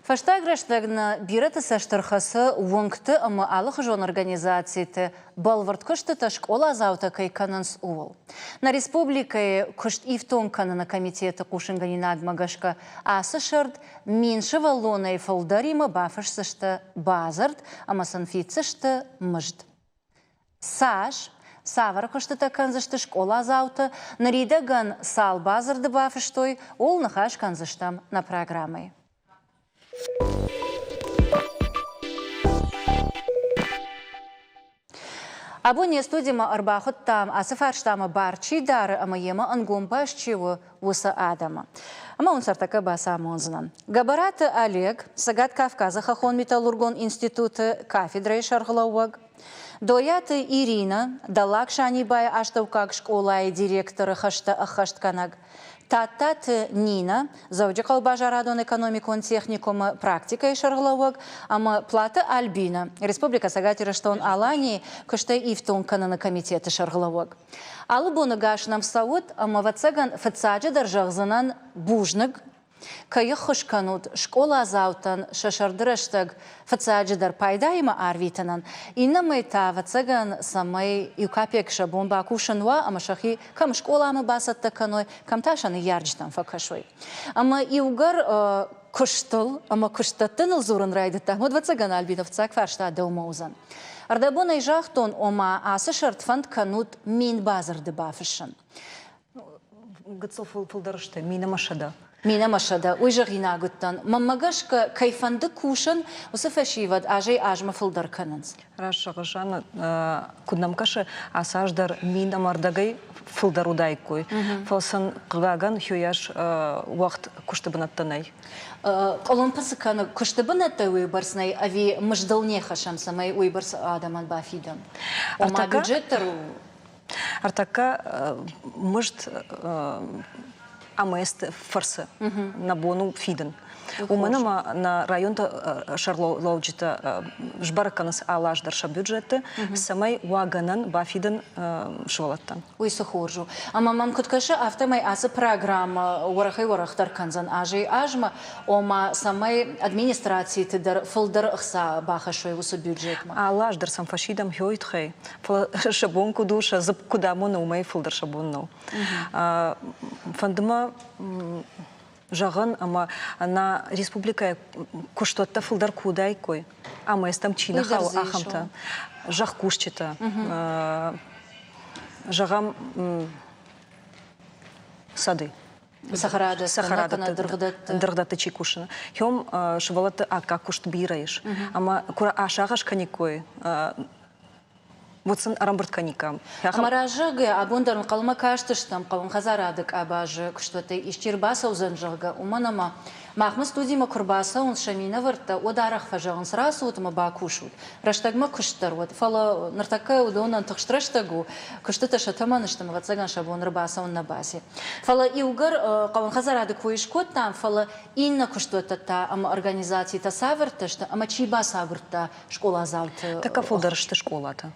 Фӕстаг рӕстӕг нӕ бирӕты цӕст ӕрхӕцы уынгты ӕмӕ алыхуызон организациты бӕлвырд куыстытӕ скъоладзаутӕ кӕй кӕнынц, ууыл. Нӕ республикӕйы куыст ифтонг кӕныны комитеты хъусынгӕнинагмӕ гӕсгӕ ацы сӕрд 1000 сывӕллонӕй фылдӕримӕ бафысдзысты бадзырд ӕмӕ сын фиддзысты мызд. Цас, цавӕр куыстытӕ кӕндзысты скъоладзаутӕ, ныридӕгӕн цал бадзырды бафыстой, ууыл ныхас кӕндзыстӕм нӕ программӕйы. Абон не студимӕ ӕрбахуыдтам, ацы фарстамӕ бар чи дары ӕмӕ йемӕ ӕнгом баст чи у, уыцы адӕмы. Ӕмӕ уын цӕртӕккӕ бацамондзынӕн. Гӕбӕраты Олег, Цӕгат Кавказы хӕххон-металлургон институты кафедрӕйы сӕргълӕууӕг, Дойаты Иринӕ, Дӕллаг Санибайы астӕуккаг скъолайы директоры хӕстӕ ӕххӕстгӕнӕг, Тадтаты Нинӕ, Дзӕуджыхъӕуы базарадон-экономикон техникумы практикӕйы сӕргълӕууӕг ӕмӕ Платы Альбинӕ, Республикӕ Цӕгат Ирыстон-Аланийы куыстӕй ифтонг кӕныны комитеты сӕргълӕууӕг. Алы боны гас нӕм цӕут ӕмӕ, ӕвӕццӕгӕн, фыццаджыдӕр зӕгъдзынӕн бузныг Кӕй ӕххуыс кӕнут скъоладзаутӕн сӕ сӕрды рӕстӕг фыццаджыдӕр пайдаимӕ арвитынӕн, иннӕмӕй та, ӕвӕццӕгӕн, цӕмӕй иу капекк сӕ бон бакусын уа ӕмӕ сӕхи кӕм скъоламӕ бацӕттӕ кӕной, кӕм та сӕ ныййарджытӕм фӕкӕсой. Ӕмӕ иугӕр куыстыл ӕмӕ куыстдӕттыныл дзурын райдыдтам, уӕд, ӕвӕццӕгӕн, Альбина, фыццаг фарста дӕумӕ уыдзӕн. Ӕрдӕбон ӕй загътон, ома ацы сӕрд фӕнд кӕнут 1000 бадзырды бафыссын. Гыццыл фылдӕр сты, 1100. 1100, уый зӕгъинаг уыдтӕн. Мӕнмӕ гӕсгӕ, кӕй фӕнды кусын, уыцы фӕсивӕд азӕй-азмӕ фылдӕр кӕнынц. Раст зӕгъыс, Жанна, куыд нӕм кӕсы, ацы аз дӕр мин ӕмӕ ӕрдӕгӕй фылдӕр уыдаиккой. Фӕлӕ сын, хъыгагӕн, хиуыйас уӕгъд куысты бынӕттӕ нӕй. Къуылымпы цы кӕны, куысты бынӕттӕ уыйбӕрц нӕй ӕви мыздыл не хӕссӕм, цӕмӕй уыйбӕрц адӕмӕн бафидӕм? Ома бюджет дӕр у Ӕртӕккӕ мызд АМС-ты фӕрцы нӕ бон у фидын. Уымӕн ӕмӕ нӕ районты сӕргълӕуджытӕ сбӕрӕг кӕнынц алы аз дӕр сӕ бюджетты, цӕмӕй уа гӕнӕн бафидын сывӕллӕттӕн. Уый цы хорз у. Ӕмӕ мӕм куыд кӕсы, афтӕмӕй ацы программӕ уӕрӕхӕй-уӕрӕхдӕр кӕндзӕн азӕй-азмӕ, ома цӕмӕй администрациты дӕр фылдӕр ӕхца бахӕссой уыцы бюджетмӕ. Алы аз дӕр сӕм фӕсидӕм хиойы тыххӕй, Фӕлӕ сӕ бон куыд у, сӕ дзыпп куыд амоны, уымӕй фылдӕр сӕ бон нӕу. Фӕнды мӕ зӕгъын, ӕмӕ нӕ республикӕйы куыстуӕттӕ фылдӕр куы уыдаиккой, ӕмӕ стӕм чи нӕ хауы, ахӕмтӕ, зӕхкусджытӕ, зӕгъӕм, сады. Цӕхӕрадӕтты, дыргъдӕтты чи кусы. Хём сывӕллӕтты аккаг куыст бирӕ ис. Ӕмӕ куы асагъӕс кӕниккой, вот сын ӕрӕмбырд кӕниккам. Ӕмӕ раззагӕй абон дӕр ӕнхъӕлмӕ кастыстӕм хъӕуон хӕдзарады къабазы куыстуӕттӕй исчи ӕрбацӕудзӕн, зӕгъгӕ, уымӕн ӕмӕ махмӕ студимӕ куы рбацӕуынц сӕ минӕвӕрттӕ, уӕд арӕх фӕзӕгъынц, рацӕут ӕмӕ бакусут. Рӕстӕгмӕ куыст дӕр уӕд, фӕлӕ ныртӕккӕ уыдонӕн тыхст рӕстӕг у, куыстытӕ сӕ тӕмӕны сты, ӕвӕццӕгӕн сӕ бон ӕрбацӕуын нӕ баци. Фӕлӕ иугӕр хъӕуон хӕдзарады кой скодтам, фӕлӕ иннӕ куыстуӕттӕ та ӕмӕ организацитӕ цавӕртӕ сты ӕмӕ чи бацагуырдта скъоладзауты. Тӕккӕ фылдӕр сты скъолатӕ.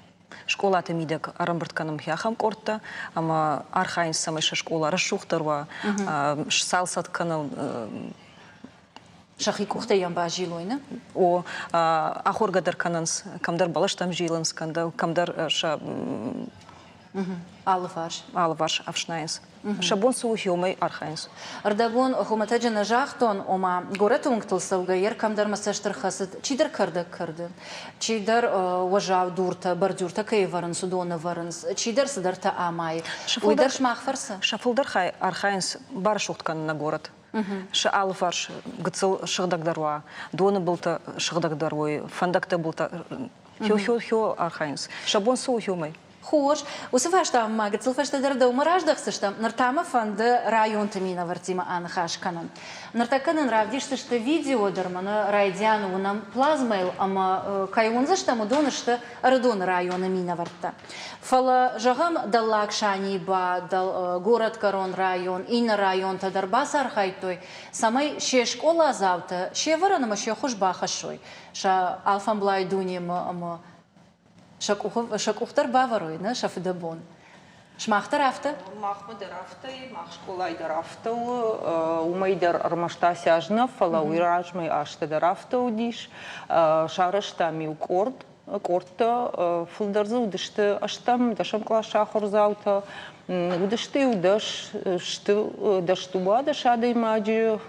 Скъолаты мидӕг ӕрӕмбырд кӕнӕм ахӕм къордтӕ ӕмӕ архайынц, цӕмӕй сӕ скъола рӕсугъддӕр уа, сцалцӕг кӕнын. Сӕхи къухтӕй йӕм базилой, нӕ? О, ахоргӕ дӕр кӕнынц, кӕмдӕр бӕлӕстӕм зилынц, кӕмдӕр сӕ алыварс. Алыварс ӕфснайынц. Сӕ бон цы у, уымӕй архайынц. Ӕрдӕбон хуымӕтӕджы нӕ загътон, ома горӕты уынгтыл цӕугӕ йӕ кӕмдӕр мӕ цӕст ӕрхӕцыд, чидӕр кӕрдӕг кӕрды, чидӕр уӕззау дуртӕ, бордюртӕ кӕй ӕвӕрынц, уыдон ӕвӕрынц, чидӕр цыдӕртӕ амайы. Уый дӕр сымах фӕрцы? Сӕ фылдӕр хай архайынц барӕсугъд кӕнын нӕ горӕт. Сӕ алыфарс гыццыл сыгъдӕгдӕр уа, доны былтӕ сыгъдӕгдӕр уой, фӕндӕгты былтӕ хиу-хиу-хиу архайынц. Сӕ бон цы у хиумӕй? Хорз. Уыцы фарстамӕ ма гыццыл фӕстӕдӕр дӕумӕ раздӕхдзыстӕм. Ныр та мӕ фӕнды районты минӕвӕрттимӕ аныхас кӕнын. Ныртӕккӕ нын равдисдзысты видео дӕр, мӕнӕ райдианы уынӕм плазмӕйыл ӕмӕ кӕй уындзыстӕм, уыдон сты Ӕрыдоны районы минӕвӕрттӕ. Фӕлӕ, зӕгъӕм, Дӕллаг Саниба, Горӕтгӕрон район, иннӕ районтӕ дӕр бацархайдтой, цӕмӕй се скъоладзаутӕ се вӕрӕн ӕмӕ се ххуыс бахӕссой сӕ алфӕмблай дунемӕ ӕмӕ сӕ къух дӕр бавӕрой, нӕ, сӕ фыдӕбон. Сымах дӕр афтӕ? Махмӕ дӕр афтӕ и, мах скъолайы дӕр афтӕ у. Уымӕй дӕр ӕрмӕст ацы аз нӕ, фӕлӕ уый размӕ азты дӕр афтӕ уыдис. Сарӕзтам иу къорд, къордтӕ, фылдӕр дзы уыдысты ӕстӕм, дӕсӕм къласы ахуырдзаутӕ. Уыдысты иу дӕс, сты дӕс-дыууадӕс адӕймаджы.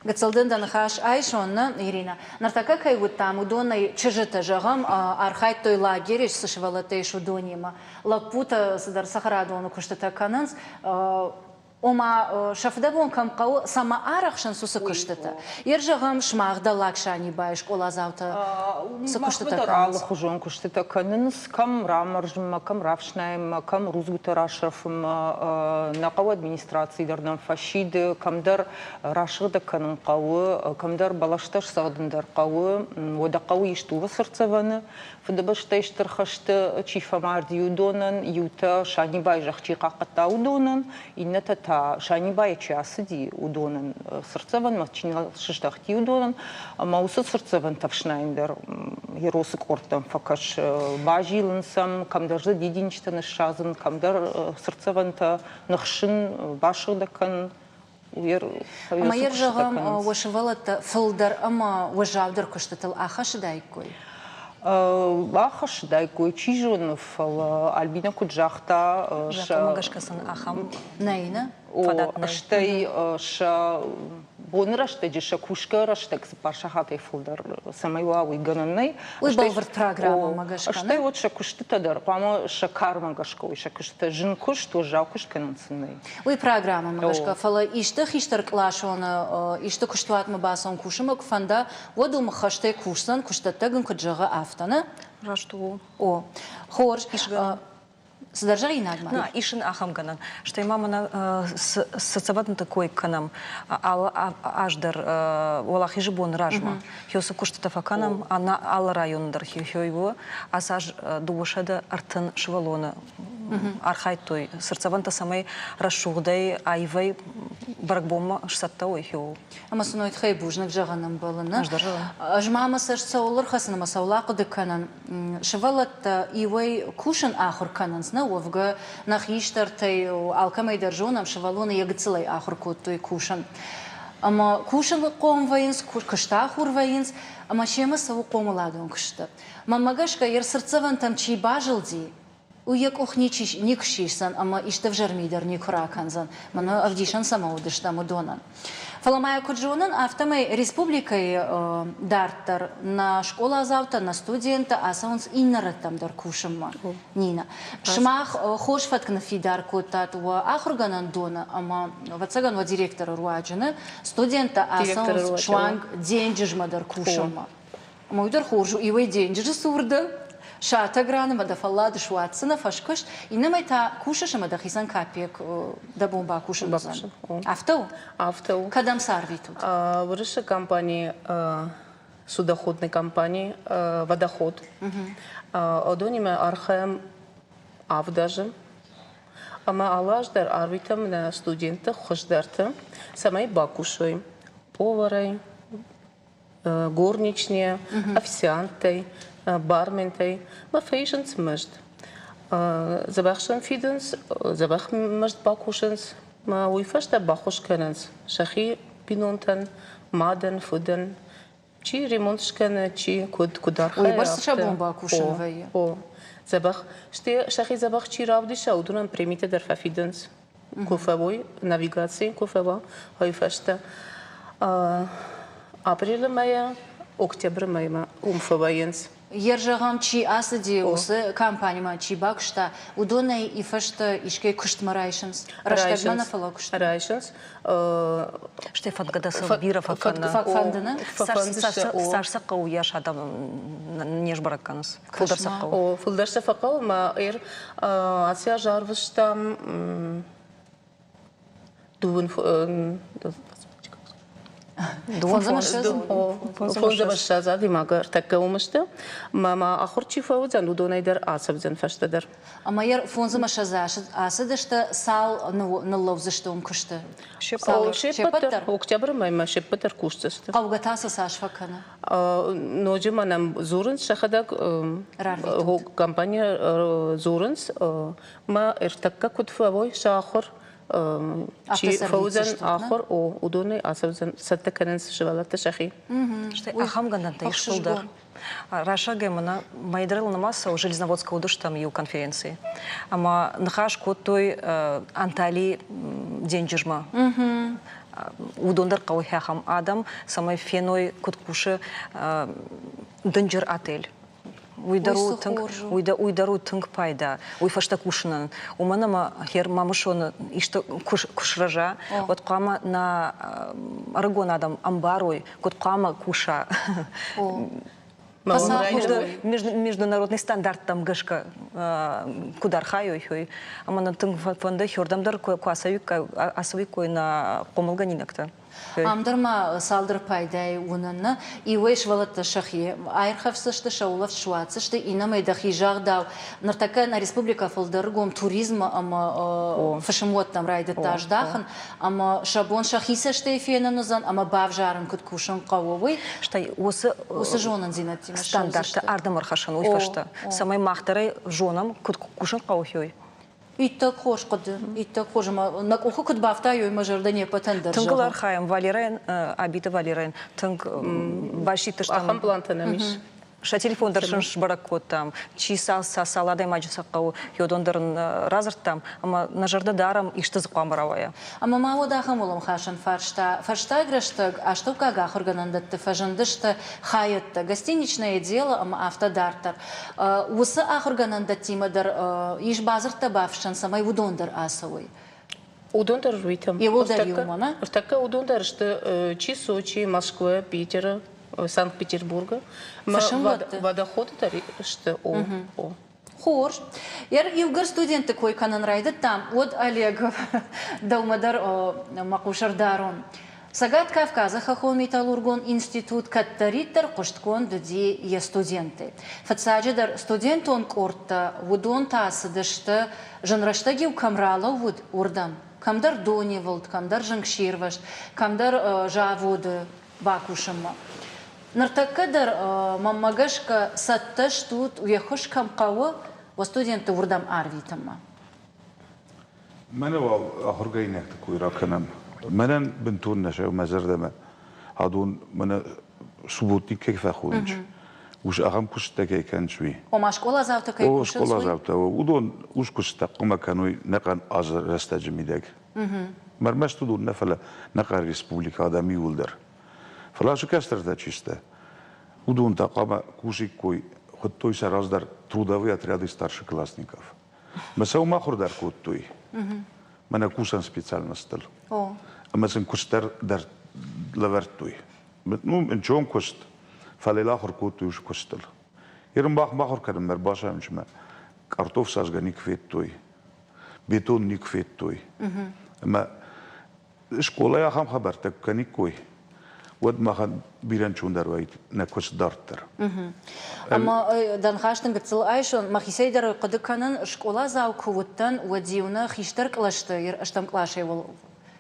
Гыццыл дын дӕ ныхас айсон, нӕ, Ирина? Ныртӕккӕ кӕй уыдтам, уыдонӕй чызджытӕ, зӕгъӕм, архайдтой лагеры цы сывӕллӕттӕ ис, уыдонимӕ. Лӕппутӕ цыдӕр цӕхӕрадоны куыстытӕ кӕнынц. Ома, сӕ фыдӕбон кӕм хъӕуы, цӕмӕ арӕхсынц уыцы куыстытӕ. Йер, зӕгъӕм, сымах дӕллаг Санибайы скъоладзаутӕ цы куыстытӕ дӕр кӕнынц? Алыхуызон куыстытӕ кӕнынц, кӕм рамӕрзынмӕ, кӕм рафснайынмӕ, кӕм рудзгуытӕ расӕрфынмӕ. Нӕ хъӕуы администраци дӕр нӕм фӕсиды, кӕмдӕр расыгъдӕг кӕнын хъӕуы, кӕмдӕр бӕлӕстӕ сцӕгъдын дӕр хъӕуы. Уӕдӕ хъӕуы ис дыууӕ цыртдзӕвӕны. Фыдыбӕстӕйы Стыр хӕсты чи фӕмарди, уыдонӕн, иутӕ Санибайы зӕхх чи хъахъхъӕдта, уыдонӕн, иннӕтӕ та Санибайӕ чи ацыди, уыдонӕн, цыртдзӕвӕнмӕ чи нал сыздӕхти, уыдонӕн. Ӕмӕ уыцы цыртдзӕвӕнтӕ ӕфснайын дӕр Еросы къордтӕм фӕкӕс, базилын сӕм, кӕмдӕр дзы дидинджытӕ ныссадзын, кӕмдӕр цыртдзӕвӕнтӕ ныхсын, басыгъдӕг кӕнын. Ӕмӕ йӕ зӕгъӕм, уӕ сывӕллӕттӕ фылдӕр ӕмӕ уӕззаудӕр куыстытыл ахӕссыдаиккой? Ахӕссыдаиккой, чи зоны, фӕлӕ Альбинӕ куыд загъта, Закъонмӕ гӕсгӕ сын ахӕм нӕй, нӕ? Фадат нӕй. Стӕй сӕ боны рӕстӕджы сӕ кусгӕ рӕстӕг цыппар сахатӕй фылдӕр цӕмӕй уа, уый гӕнӕн нӕй. Уый бӕлвырд программӕмӕ гӕсгӕ. Стӕй уӕд сӕ куыстытӕ дӕр хъуамӕ сӕ кармӕ гӕсгӕ уой, сӕ куыстытӕ зын куыст, уӕззау куыст кӕнын сын нӕй. Уый программӕмӕ гӕсгӕ, фӕлӕ исты хистӕркъласоны исты куыстуатмӕ бацӕуын кусынмӕ куы фӕнда, уӕд уым хӕстӕй кусдзӕн, куыстдӕттӕг ын куыд зӕгъы, афтӕ, нӕ? Раст у. О, хорз. Цыдӕр зӕгъинаг ма? Нӕ, ис ын ахӕм гӕнӕн. Стӕй ма мӕнӕ цы цӕвӕтынты кой кӕнӕм, алы аз дӕр Уӕлахизы боны размӕ хёсы куыстытӕ фӕкӕнӕм, алы районы дӕр хёй у. Ацы аз 230 сывӕллоны архайдтой цыртдзӕвӕнтӕ, цӕмӕй рӕсугъдӕй, аивӕй бӕрӕгбонмӕ сцӕттӕ уой хиуыл. Ӕмӕ сын уый тыххӕй бузныг зӕгъын ӕмбӕлы, нӕ? Ӕз дӕр зӕгъын. Ӕз ма мӕ цӕст цӕуыл ӕрхӕцын ӕмӕ цӕуыл ахъуыды кӕнын, сывӕллӕттӕ иуӕй кусын ахуыр кӕнынц, нӕ уӕвгӕ нӕ хистӕртӕй алкӕмӕй дӕр зонӕм, сывӕллоны йӕ гыццылӕй ахуыр кодтой кусын. Ӕмӕ кусынхъом вӕййынц, куыстахуыр вӕййынц, ӕмӕ семӕ цӕуы хъомыладон куысты. Мӕнмӕ гӕсгӕ, йе рцыртдзӕвӕнтӕм чи базылди, уый йӕ къух ничи никуы сисдзӕн ӕмӕ исты ӕвзӕр ми дӕр никуы ракӕндзӕн, мӕнӕ ӕвдисӕн цӕмӕ уыдыстӕм, уыдонӕн. Фӕлӕ ма йӕ куыд зонын, афтӕмӕй республикӕйы дарддӕр нӕ скъоладзаутӕ, нӕ студенттӕ ацӕуынц иннӕ рӕттӕм дӕр кусынмӕ. Нина, сымах хорз фӕтк ныффидар кодтат уӕ ахуыргӕнӕндоны ӕмӕ, ӕвӕццӕгӕн, уӕ директоры руаджы нӕ студенттӕ ацӕуынц суанг денджызмӕ дӕр кусынмӕ. Ӕмӕ уый дӕр хорз у, иуӕй денджызы цур дӕ, сатӕг ран ӕмӕ дӕ фӕллад суадздзынӕ фӕскуыст, иннӕмӕй та кусыс ӕмӕ дӕхицӕн капек дӕ бон бакусын уыдзӕн. Афтӕ у? Афтӕ у. Кӕдӕм сӕ арвитут? Уырысы компани, судоходный компани «Водоход». Уыдонимӕ архайӕм авд азы. Ӕмӕ алы аз дӕр арвитӕм нӕ студентты хуыздӕрты, цӕмӕй бакусой поварӕй, горничные, официанттӕй, барментӕй ма фӕисынц мызд. Дзӕбӕх сӕм фидынц, дзӕбӕх мызд бакусынц, ма уый фӕстӕ баххуыс кӕнынц сӕхи бинонтӕн, мадӕн, фыдӕн. Чи ремонт скӕны, чи куыд, куыд архайы. Уыйбӕрц сӕ бон бакусын вӕййы. О, дзӕбӕх. Стӕй сӕхи дзӕбӕх чи равдиса, уыдонӕн премитӕ дӕр фӕфидынц. Куы фӕуой, навигаци куы фӕуа, уый фӕстӕ. Апрелы мӕйӕ октябры мӕймӕ уым фӕвӕййынц. Йе зӕгъӕм, чи ацыди, уыцы компанимӕ чи бакуыста, уыдонӕй и фӕстӕ искӕй куыстмӕ райсынц? Рӕстӕгмӕ нӕ фӕлӕ куыстмӕ? Райсынц. Стӕй фӕндгӕ дӕр сӕ бирӕ фӕкӕны. Фӕфӕнды, нӕ? Цас сӕ хъӕуы, йас адӕм не сбӕрӕг кӕнынц. Фылдӕр сӕ хъӕуы. О, фылдӕр сӕ фӕхъӕуы ӕмӕ ацы аз арвыстам дыууын. 20 адӕймаг ӕртӕккӕ уым сты. Мӕ ма ахуыр чи фӕуыдзӕн, уыдонӕй дӕр ацӕудзӕн фӕстӕдӕр. Ӕмӕ йӕ 25 ацыдысты, цал ныллӕудзысты уым куысты? Се ппӕт дӕр. Октябры мӕймӕ се ппӕт дӕр кусдзысты. Хъӕугӕ та сӕ цас фӕкӕны? Ноджы ма нӕм дзурынц сӕхӕдӕг компани дзурынц, мӕ ӕртӕккӕ куыд фӕуой сӕ ахуыр, чи фӕуыдзӕн ахуыр, о, уыдонӕй ацӕудзӕн, цӕттӕ кӕнынц сывӕллӕттӕ сӕхи. Стӕй ахӕм гӕнӕнтӕ ис фылдӕр. Рӕсӕгӕй мӕнӕ мӕйдӕрыл нымад цӕуы Железноводскы уыдыстӕм иу конференцийы. Ӕмӕ ныхас кодтой Анталийы денджызмӕ. Уыдон дӕр хъӕуы ахӕм адӕм, цӕмӕй феной, куыд кусы дынджыр отель. Уый дӕр у тынг, уый дӕр, уый дӕр у тынг пайда, уый фӕстӕ кусынӕн. Уымӕн ӕмӕ хер Мамысоны исты куы срӕза, уӕд хъуамӕ нӕ ӕрыгон адӕм ӕмбарой, куыд хъуамӕ куса. Международный стандарттӕм гӕсгӕ куыд архайой, уый. Ӕмӕ нын тынг фӕнды, хёрдӕм дӕр куы ацӕуиккой нӕ хъомылгӕнинӕгтӕ. Ам дӕр ма цалдӕр пайдайы уынын нӕ. Иуӕй сывӕллӕттӕ сӕхи аирхӕфсдзысты, сӕ улӕфт суадздзысты, иннӕмӕй дӕхи загъдау, ныртӕккӕ нӕ республикӕ фылдӕргом туризмы ӕмӕ фысымуӕттӕм райдыдта здахын, ӕмӕ сӕ бон сӕхи цӕстӕй фенын уыдзӕн ӕмӕ бавзарын, куыд кусын хъӕуы, уый. Стӕй уыцы зонындзинӕдтимӕ стандарттӕ ардӕм ӕрхӕссын уый фӕстӕ, цӕмӕй мах дӕр ӕй зонӕм, куыд кусын хъӕуы, уый. Иттӕг хорз хъуыды, иттӕг хорз ӕмӕ нӕ къухы куыд бафтай, уый мӕ зӕрдӕ не ппӕтӕн дӕр Тынг ыл архайӕм Валерӕйӕн, Абиты Валерӕйӕн тынг басидтыстӕм. Ахӕм плантӕ нӕм ис. Сӕ телефон дӕр сын сбӕрӕг кодтам, чи цал, цал адӕймаджы сӕ хъӕуы, уыдон дӕр ын радзырдтам ӕмӕ нӕ зӕрдӕ дарӕм, исты дзы хъуамӕ рауайа. Ӕмӕ ма уӕд ахӕм уӕлӕмхасӕн фарста. Фӕстаг рӕстӕг астӕуккаг ахуыргӕнӕндӕтты фӕзындысты хайӕдтӕ, гостиничное дело ӕмӕ афтӕ дарддӕр. Уыцы ахуыргӕнӕндӕттимӕ дӕр ис бадзырдтӕ бафыссӕн, цӕмӕй уыдон дӕр ацӕуой. Уыдон дӕр ӕрвитӕм. Иууылдӕр иумӕ, нӕ? Ӕртӕккӕ уыдон дӕр сты чи Сочи, Москвӕ, Питеры, Санкт-Петербургы. Водоходы дӕр сты. О, о. Хорз. Иугӕр студентты кой кӕнын райдыдтам, уӕд Олег, дӕумӕ дӕр мӕ хъус ӕрдарон. Цӕгат Кавказы хӕххон-металлургон институт кӕддӕриддӕр хъуыстгонд уыди йе студенттӕй. Фыццаджыдӕр студентон къордтӕ, уыдон та цыдысты, зын рӕстӕг-иу кӕм ралӕууыд, уырдӕм. Кӕмдӕр донивылд, кӕмдӕр зынгсирвӕзт, кӕмдӕр заводы бакусынмӕ. Ныртӕккӕ дӕр, мӕнмӕ гӕсгӕ, цӕттӕ стут, уе ххуыс кӕм хъӕуы, уӕ студентты уырдӕм арвитынмӕ. Мӕнӕ уал ахуыргӕнинӕгты кой ракӕнӕм. Мӕнӕн бынтон нӕ сӕ мӕ зӕрдӕмӕ адон мӕнӕ субботник кӕй фӕхонынц, ус ахӕм куыстытӕ кӕй кӕнынц, уый. Ома скъоладзаутӕ кӕй кусынц, уый? Скъоладзаутӕ, уыдон ус куыстытӕ хъуамӕ кӕной нӕхъӕн азы рӕстӕджы мидӕг. Ӕрмӕст уыдон нӕ, фӕлӕ нӕхъӕн республикӕ адӕм иууылдӕр. Фӕлӕ ацы кӕстӕртӕ чи сты, уыдон та хъуамӕ кусиккой, хуыдтой сӕ раздӕр трудовые отряды старшеклассников. Мӕ сӕ уым ахуыр дӕр кодтой. Мӕнӕ кусӕн специальностыл. Ӕмӕ сын куыст дӕр дӕр лӕвӕрдтой. Ну, ӕнцон куыст, фӕлӕ йыл ахуыр кодтой уыцы куыстыл. Ерын бах бахуыр кӕнынмӕ ӕрбасамынчмӕ картоф садзгӕ никуы федтой, бетон никуы федтой. Ӕмӕ скъолайы ахӕм хабӕрттӕ куы кӕниккой, уӕд махӕн бирӕ ӕнцондӕр уаид нӕ куыст дарддӕр. Ӕмӕ дӕ ныхас дын гыццыл айсон, мӕхицӕй дӕр хъуыды кӕнын, скъоладзау куы уыдтӕн, уӕд-иу нӕ хистӕр кълӕсты, ӕстӕм къласӕй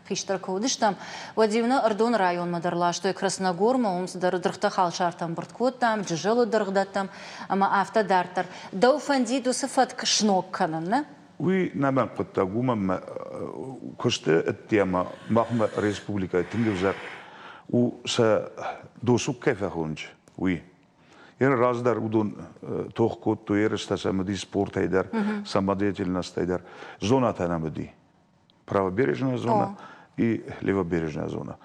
хистӕр куы уыдыстӕм, уӕд-иу нӕ Ӕрдоны районмӕ дӕр ластой Красногормӕ, уым цыдӕр дыргътӕ халсартӕ ӕмбырд кодтам, Джызӕлы дыргъдӕттӕм ӕмӕ афтӕ дарддӕр. Дӕу фӕндид уыцы фӕтк сног кӕнын, нӕ? Уый нӕмӕнг хъуыддаг, уымӕн мӕ куысты ӕдде махмӕ республикӕйы тынг ӕвзӕр у сӕ досуг кӕй фӕхонынц, уый. Йӕ раздӕр уыдон тох кодтой ерыстӕ сӕм уыди спортӕй дӕр, самодеятельностӕй дӕр. Зонатӕ нӕм уыди. Правобережная зона и левобережная зона.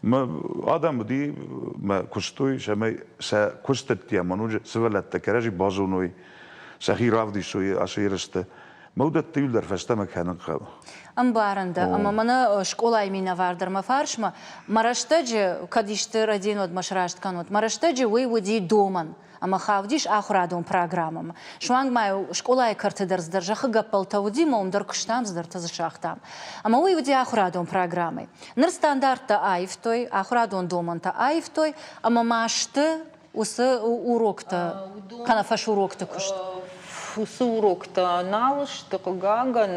Мӕ адӕм уыди, мӕ куыстой, цӕмӕй сӕ куыстӕттӕ ма ноджы сывӕллӕттӕ кӕрӕдзи базоной, сӕхи равдисой ацы ерысты. Мӕ уыдӕттӕ иуылдӕр фӕстӕмӕ кӕнын хъӕуы. Ӕмбарын дӕ, ӕмӕ мӕнӕ скъолайы минӕвар дӕр мӕ фарсмӕ, мӕ рӕстӕджы, кӕд исты рӕдийын, мӕ сраст кӕнут, мӕ рӕстӕджы уый уыди домӕн ӕмӕ хаудис ахуырадон программӕмӕ. Суанг ма скъолайы кӕрты дӕр цыдӕр зӕххы гӕппӕлтӕ уыди, ӕмӕ уым дӕр куыстам, цыдӕртӕ дзы сагътам. Ӕмӕ уый уыди ахуырадон программӕ. Ныр стандарттӕ аивтой, ахуырадон домӕнтӕ аивтой, ӕмӕ ма сты уыцы уроктӕ кӕнӕ фӕсурокты куыст? Уыцы уроктӕ нал сты, хъыгагӕн,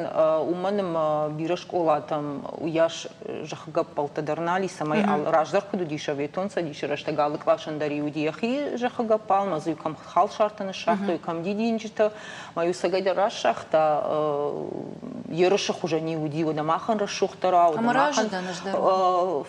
уымӕн ӕмӕ бирӕ скъолатӕм уыйас зӕххы гӕппӕлтӕ дӕр нал и, цӕмӕй раздӕр куыд уыди Советон Цӕдисы рӕстӕг алы къласӕн дӕр уыди йӕхи зӕххы гӕппӕл, ӕмӕ дзы кӕм халсартӕ ныссагътой, кӕм дидинджытӕ, ма-иу цӕгӕйдӕр расагъта, ерысы хуызӕн-иу уыди, уӕдӕ махӕн рӕсугъддӕр уа, уӕдӕ махӕн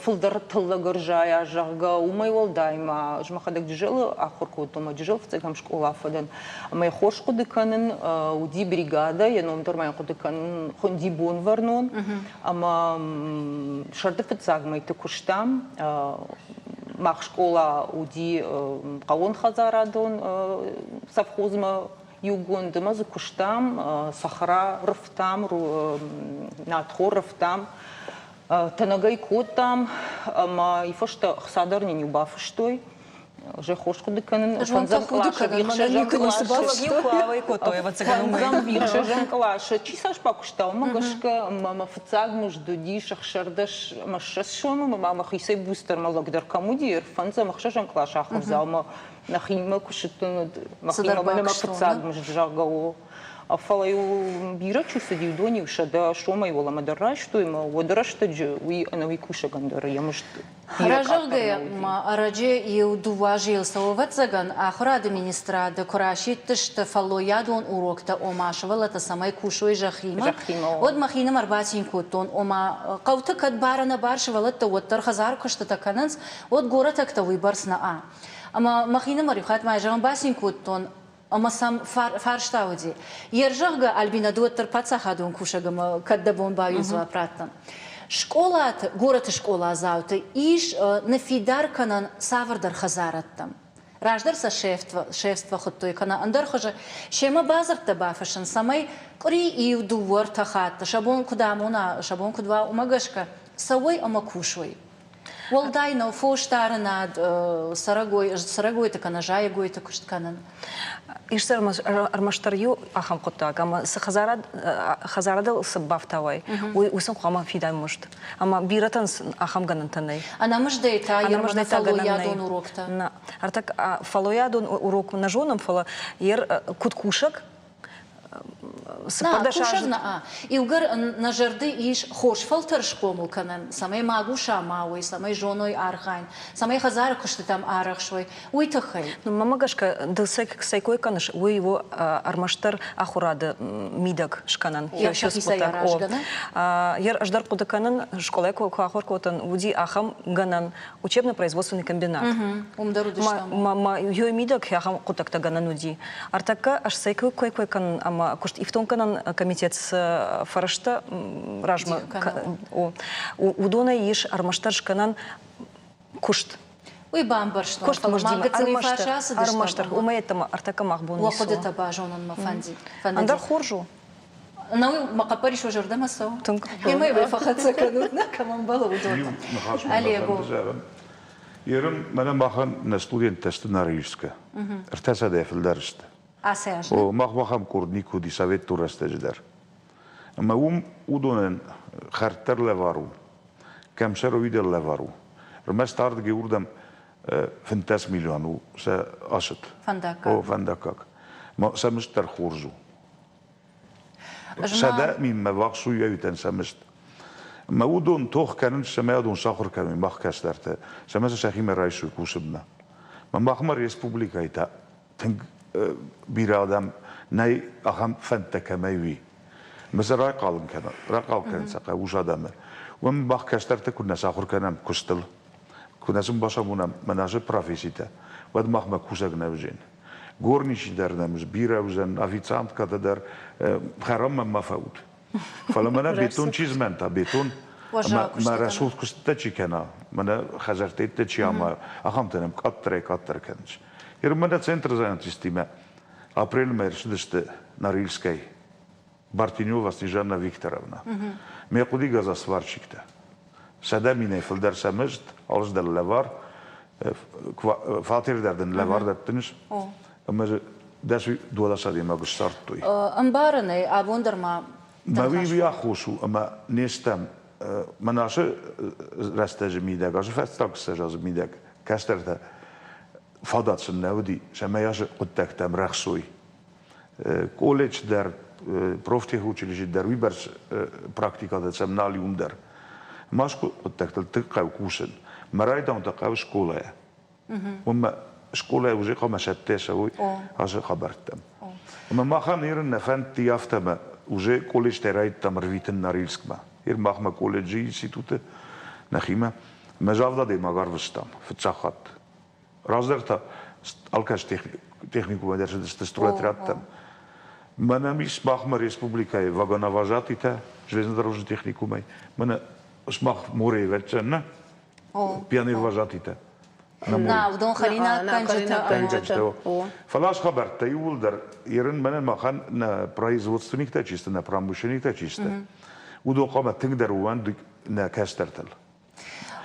фылдӕр тыллӕг ӕрзайа, зӕгъгӕ, уымӕй уӕлдай ма ӕз мӕхӕдӕг Джызӕлы ахуыр кодтон, мӕ Джызӕл фыццӕгӕм скъола фӕдӕн. Ӕмӕ хорз хъуыды кӕнын, уыди бригадӕ, йӕ ном дӕр ма йын хъуыды кӕнын, хуынди Бонвӕрнон. Ӕмӕ сӕрды фыццаг мӕйты куыстам. Мах скъола уыди хъӕууонхӕдзарадон совхозмӕ иугонд ӕмӕ дзы куыстам, цӕхӕра рывтам, нартхор рывтам, тӕнӕгӕй кодтам ӕмӕ и фӕстӕ хца дӕр нын-иу бафыстой. Уже хорз хъуыды кӕнын. Фӕндзӕм къласы ӕхсӕзӕм къласы чи цас бакуыста, уымӕ гӕсгӕ мӕ фыццаг мызд уыдис 16 ӕмӕ 20 сомы, ӕмӕ мӕхицӕй буцдӕр мӕ лӕг дӕр кӕм уыди, фӕндзӕм ӕхсӕзӕм къласы ахуырдзау мӕ нӕхимӕ куы сыдтон, уӕд мӕхимӕ мӕ фыццаг мызд, зӕгъгӕ, у. Фӕлӕ-иу бирӕ чи цыди, уыдон-иу 100 сомӕй уӕлӕмӕ дӕр райстой, ӕмӕ уӕды рӕстӕджы уый ӕнӕуи кусӕгӕн дӕр йӕ мызд Разӕгъгӕ ма ӕрӕджы иу дыууӕ азы йыл цӕуы, ӕвӕццӕгӕн, ахуырады министрады куы расидтысты фӕллойадон уроктӕ, ома сывӕллӕттӕ цӕмӕй кусой зӕххимӕ, уӕд мӕхинымӕр бацин кодтон, ома хъӕуты кӕд бар-ӕнӕбар сывӕллӕттӕ уӕддӕр хӕдзары куыстытӕ кӕнынц, уӕд горӕтӕгтӕ уыйбӕрц нӕ. Ӕмӕ мӕхинымӕр иу хатт ма зӕгъын бацин кодтон, ӕмӕ сӕм фарста уыди. Йе рзӕгъгӕ, Альбинӕ, ды уӕддӕр паддзахадон кусӕг ӕмӕ кӕд дӕ бон бауи дзуапп раттын. Скъолаты, горӕты скъоладзауты ис ныффидар кӕнӕн цавӕрдӕр хӕдзарӕдтӕм. Раздӕр сӕ шефство хуыдтой кӕнӕ ӕндӕр хуызы. Семӕ бадзырдтӕ бафыссын, цӕмӕй къуыри иу, дыууӕ, ӕртӕ хатты сӕ бон куыд амона, сӕ бон куыд уа, уымӕ гӕсгӕ цӕуой ӕмӕ кусой. Уӕлдай нӕу фосдарынад, цӕрӕгойты кӕнӕ зайӕгойты куыст кӕнын. Ис дзы ӕрмӕстдӕр иу ахӕм хъуыддаг, ӕмӕ цы хӕдзарадыл цы бафтауай, уый уыцы хъуамӕ фидай мызд. Ӕмӕ бирӕтӕн ахӕм гӕнӕнтӕ нӕй. Ӕнӕмыздӕй та ӕнӕмыздӕй та фӕллойадон уроктӕ. Нӕ. Ӕртӕк фӕллойадон урок нӕ зонӕм, фӕлӕ куыд кусӕг, 14 азы. Иугӕр нӕ зӕрды ис хорз фӕлтӕр схъомыл кӕнӕн, цӕмӕй магуса ма уой, цӕмӕй зоной архайын, цӕмӕй хӕдзары куыстытӕм арӕхсой, уый тыххӕй. Мӕнмӕ гӕсгӕ, ды цӕй кой кӕныс, уый у ӕрмӕстдӕр ахуырады мидӕг скӕнӕн. Йӕхицӕй аразгӕ, нӕ? Ӕз дӕр хъуыды кӕнын, скъолайы куы ахуыр кодтон, уыди ахӕм гӕнӕн, учебно-производственный комбинат. Уым дӕр уыдыстӕм. Ма йой мидӕг ахӕм хъуыддӕгтӕ гӕнӕн уыди. Ӕртӕккӕ ӕз цӕй кой кой кӕнын ӕмӕ куыст ифтонггӕнӕн комитет цы фӕрӕзтӕ размӕ уыдонӕй ис ӕрмӕстдӕр скӕнӕн куыст. Уый бамбӕрстон, куыст мыздимӕ ӕрмӕстдӕр уымӕй ӕддӕмӕ ӕртӕккӕ мах бон Уӕ хъуыдытӕ базонынмӕ фӕнди. Ӕндӕр хорз у. Науи мӕ хъӕппӕрис уӕ зӕрдӕмӕ цӕуы? Тынг. Емӕ уӕ фӕхӕццӕ кӕнут, нӕ кӕм ӕмбӕлы, уыдонмӕ. Олегу. Ерын, мӕнӕ махӕн нӕ студенттӕ сты Норильскы. Ӕртӕсӕдӕй фылдӕр сты. Ацы аз? О, мах ахӕм къорд никуы уыди советон рӕстӕджы дӕр. Ӕмӕ уым уыдонӕн хӕрд дӕр лӕвар у, кӕм сӕр уый дӕр лӕвар у. Ӕрмӕст ардыгӕй уырдӕм 15 миллион у сӕ ацыд. Фӕндаггаг. О, фӕндаггаг. Сӕ мызд дӕр хорз у. 100 000-мӕ ввахс у ӕвитӕн сӕ мызд. Ӕмӕ уыдон тох кӕнынц, цӕмӕй уыдон сахуыр кӕной мах кӕстӕртӕ, цӕмӕй сӕ сӕхимӕ райсой кусынмӕ. Мӕ махмӕ республикӕйы та тынг бирӕ адӕм нӕй ахӕм фӕндтӕ кӕмӕй уи. Ӕмӕ сӕ райхъал кӕнын, райхъал кӕнын сӕ хъӕуы ус адӕмы. Уым мах кӕстӕртӕ куы нӕ сахуыр кӕнӕм куыстыл, куы нӕ сын бацамонӕм мӕнӕ ацы професситӕ, уӕд махмӕ кусӕг нӕ уыдзӕн. Горничий дӕр нӕм бирӕ уыдзӕн, официанткӕтӕ дӕр хӕраммӕ ма фӕут. Фӕлӕ мӕнӕ бетон чи змӕнта, бетон мӕ рӕсугъд куыстытӕ чи кӕна, мӕнӕ хӕдзӕрттӕ чи амайа, ахӕмтӕ нӕм къаддӕрӕй-къаддӕр кӕнынц. Ныр мӕнӕ центры занятистимӕ апрельмӕ ӕрцыдысты Норильскӕй. Бартенева Снежанна Викторовна. Ме хъуыди газосварщиктӕ. 100 000-ӕй фылдӕр сӕ мызд, алцыдӕр лӕвар, фатер дӕр дын лӕвар дӕттынц. Ӕмӕ дӕс дуадӕс адӕймаг ссардтой. Ӕмбарын ӕй, абон дӕр ма Мӕ уый аххос у, ӕмӕ не стӕм мӕн ацы рӕстӕджы мидӕг, ацы фӕстаг 20 азы мидӕг кӕстӕртӕ фадат сын нӕ уыди, цӕмӕй ацы хъуыддӕгтӕм рӕхсой. Колледж дӕр, профтехучилище дӕр уыйбӕрц практикӕтӕ сӕм нал и уым дӕр. Ма хъуыддӕгтыл тынг хъӕуы кусын. Мӕ райдауын та хъӕуы скъолайӕ. Уымӕ скъолайы уже хъуамӕ сӕттӕ цӕуой ацы хабӕрттӕм. Ӕмӕ махӕн Ирын нӕ фӕндти афтӕмӕ уже колледжтӕй райдыдтам ӕрвитын Норильскмӕ. Ир махмӕ колледжы институты нӕхимӕ. Мӕ завд адӕймаг арвыстам фыццаг хатт. Раздӕр та алкӕцы техникумӕ дӕр цыдысты стройотрядтӕм. Мӕнӕ ис махмӕ республикӕйы вагоновожатыйтӕ железнодорожный техникумӕй. Мӕнӕ сымах морейы вӕццӕн, нӕ? Пионервожатыйтӕ. На, уыдон хӕринаггӕнджытӕ. Фӕлӕ ас хабӕрттӕ иууылдӕр ерын мӕнӕн махӕн нӕ производственниктӕ чи сты, нӕ промышленниктӕ чи сты, уыдон хъуамӕ тынгдӕр ууӕндой нӕ кӕстӕртыл.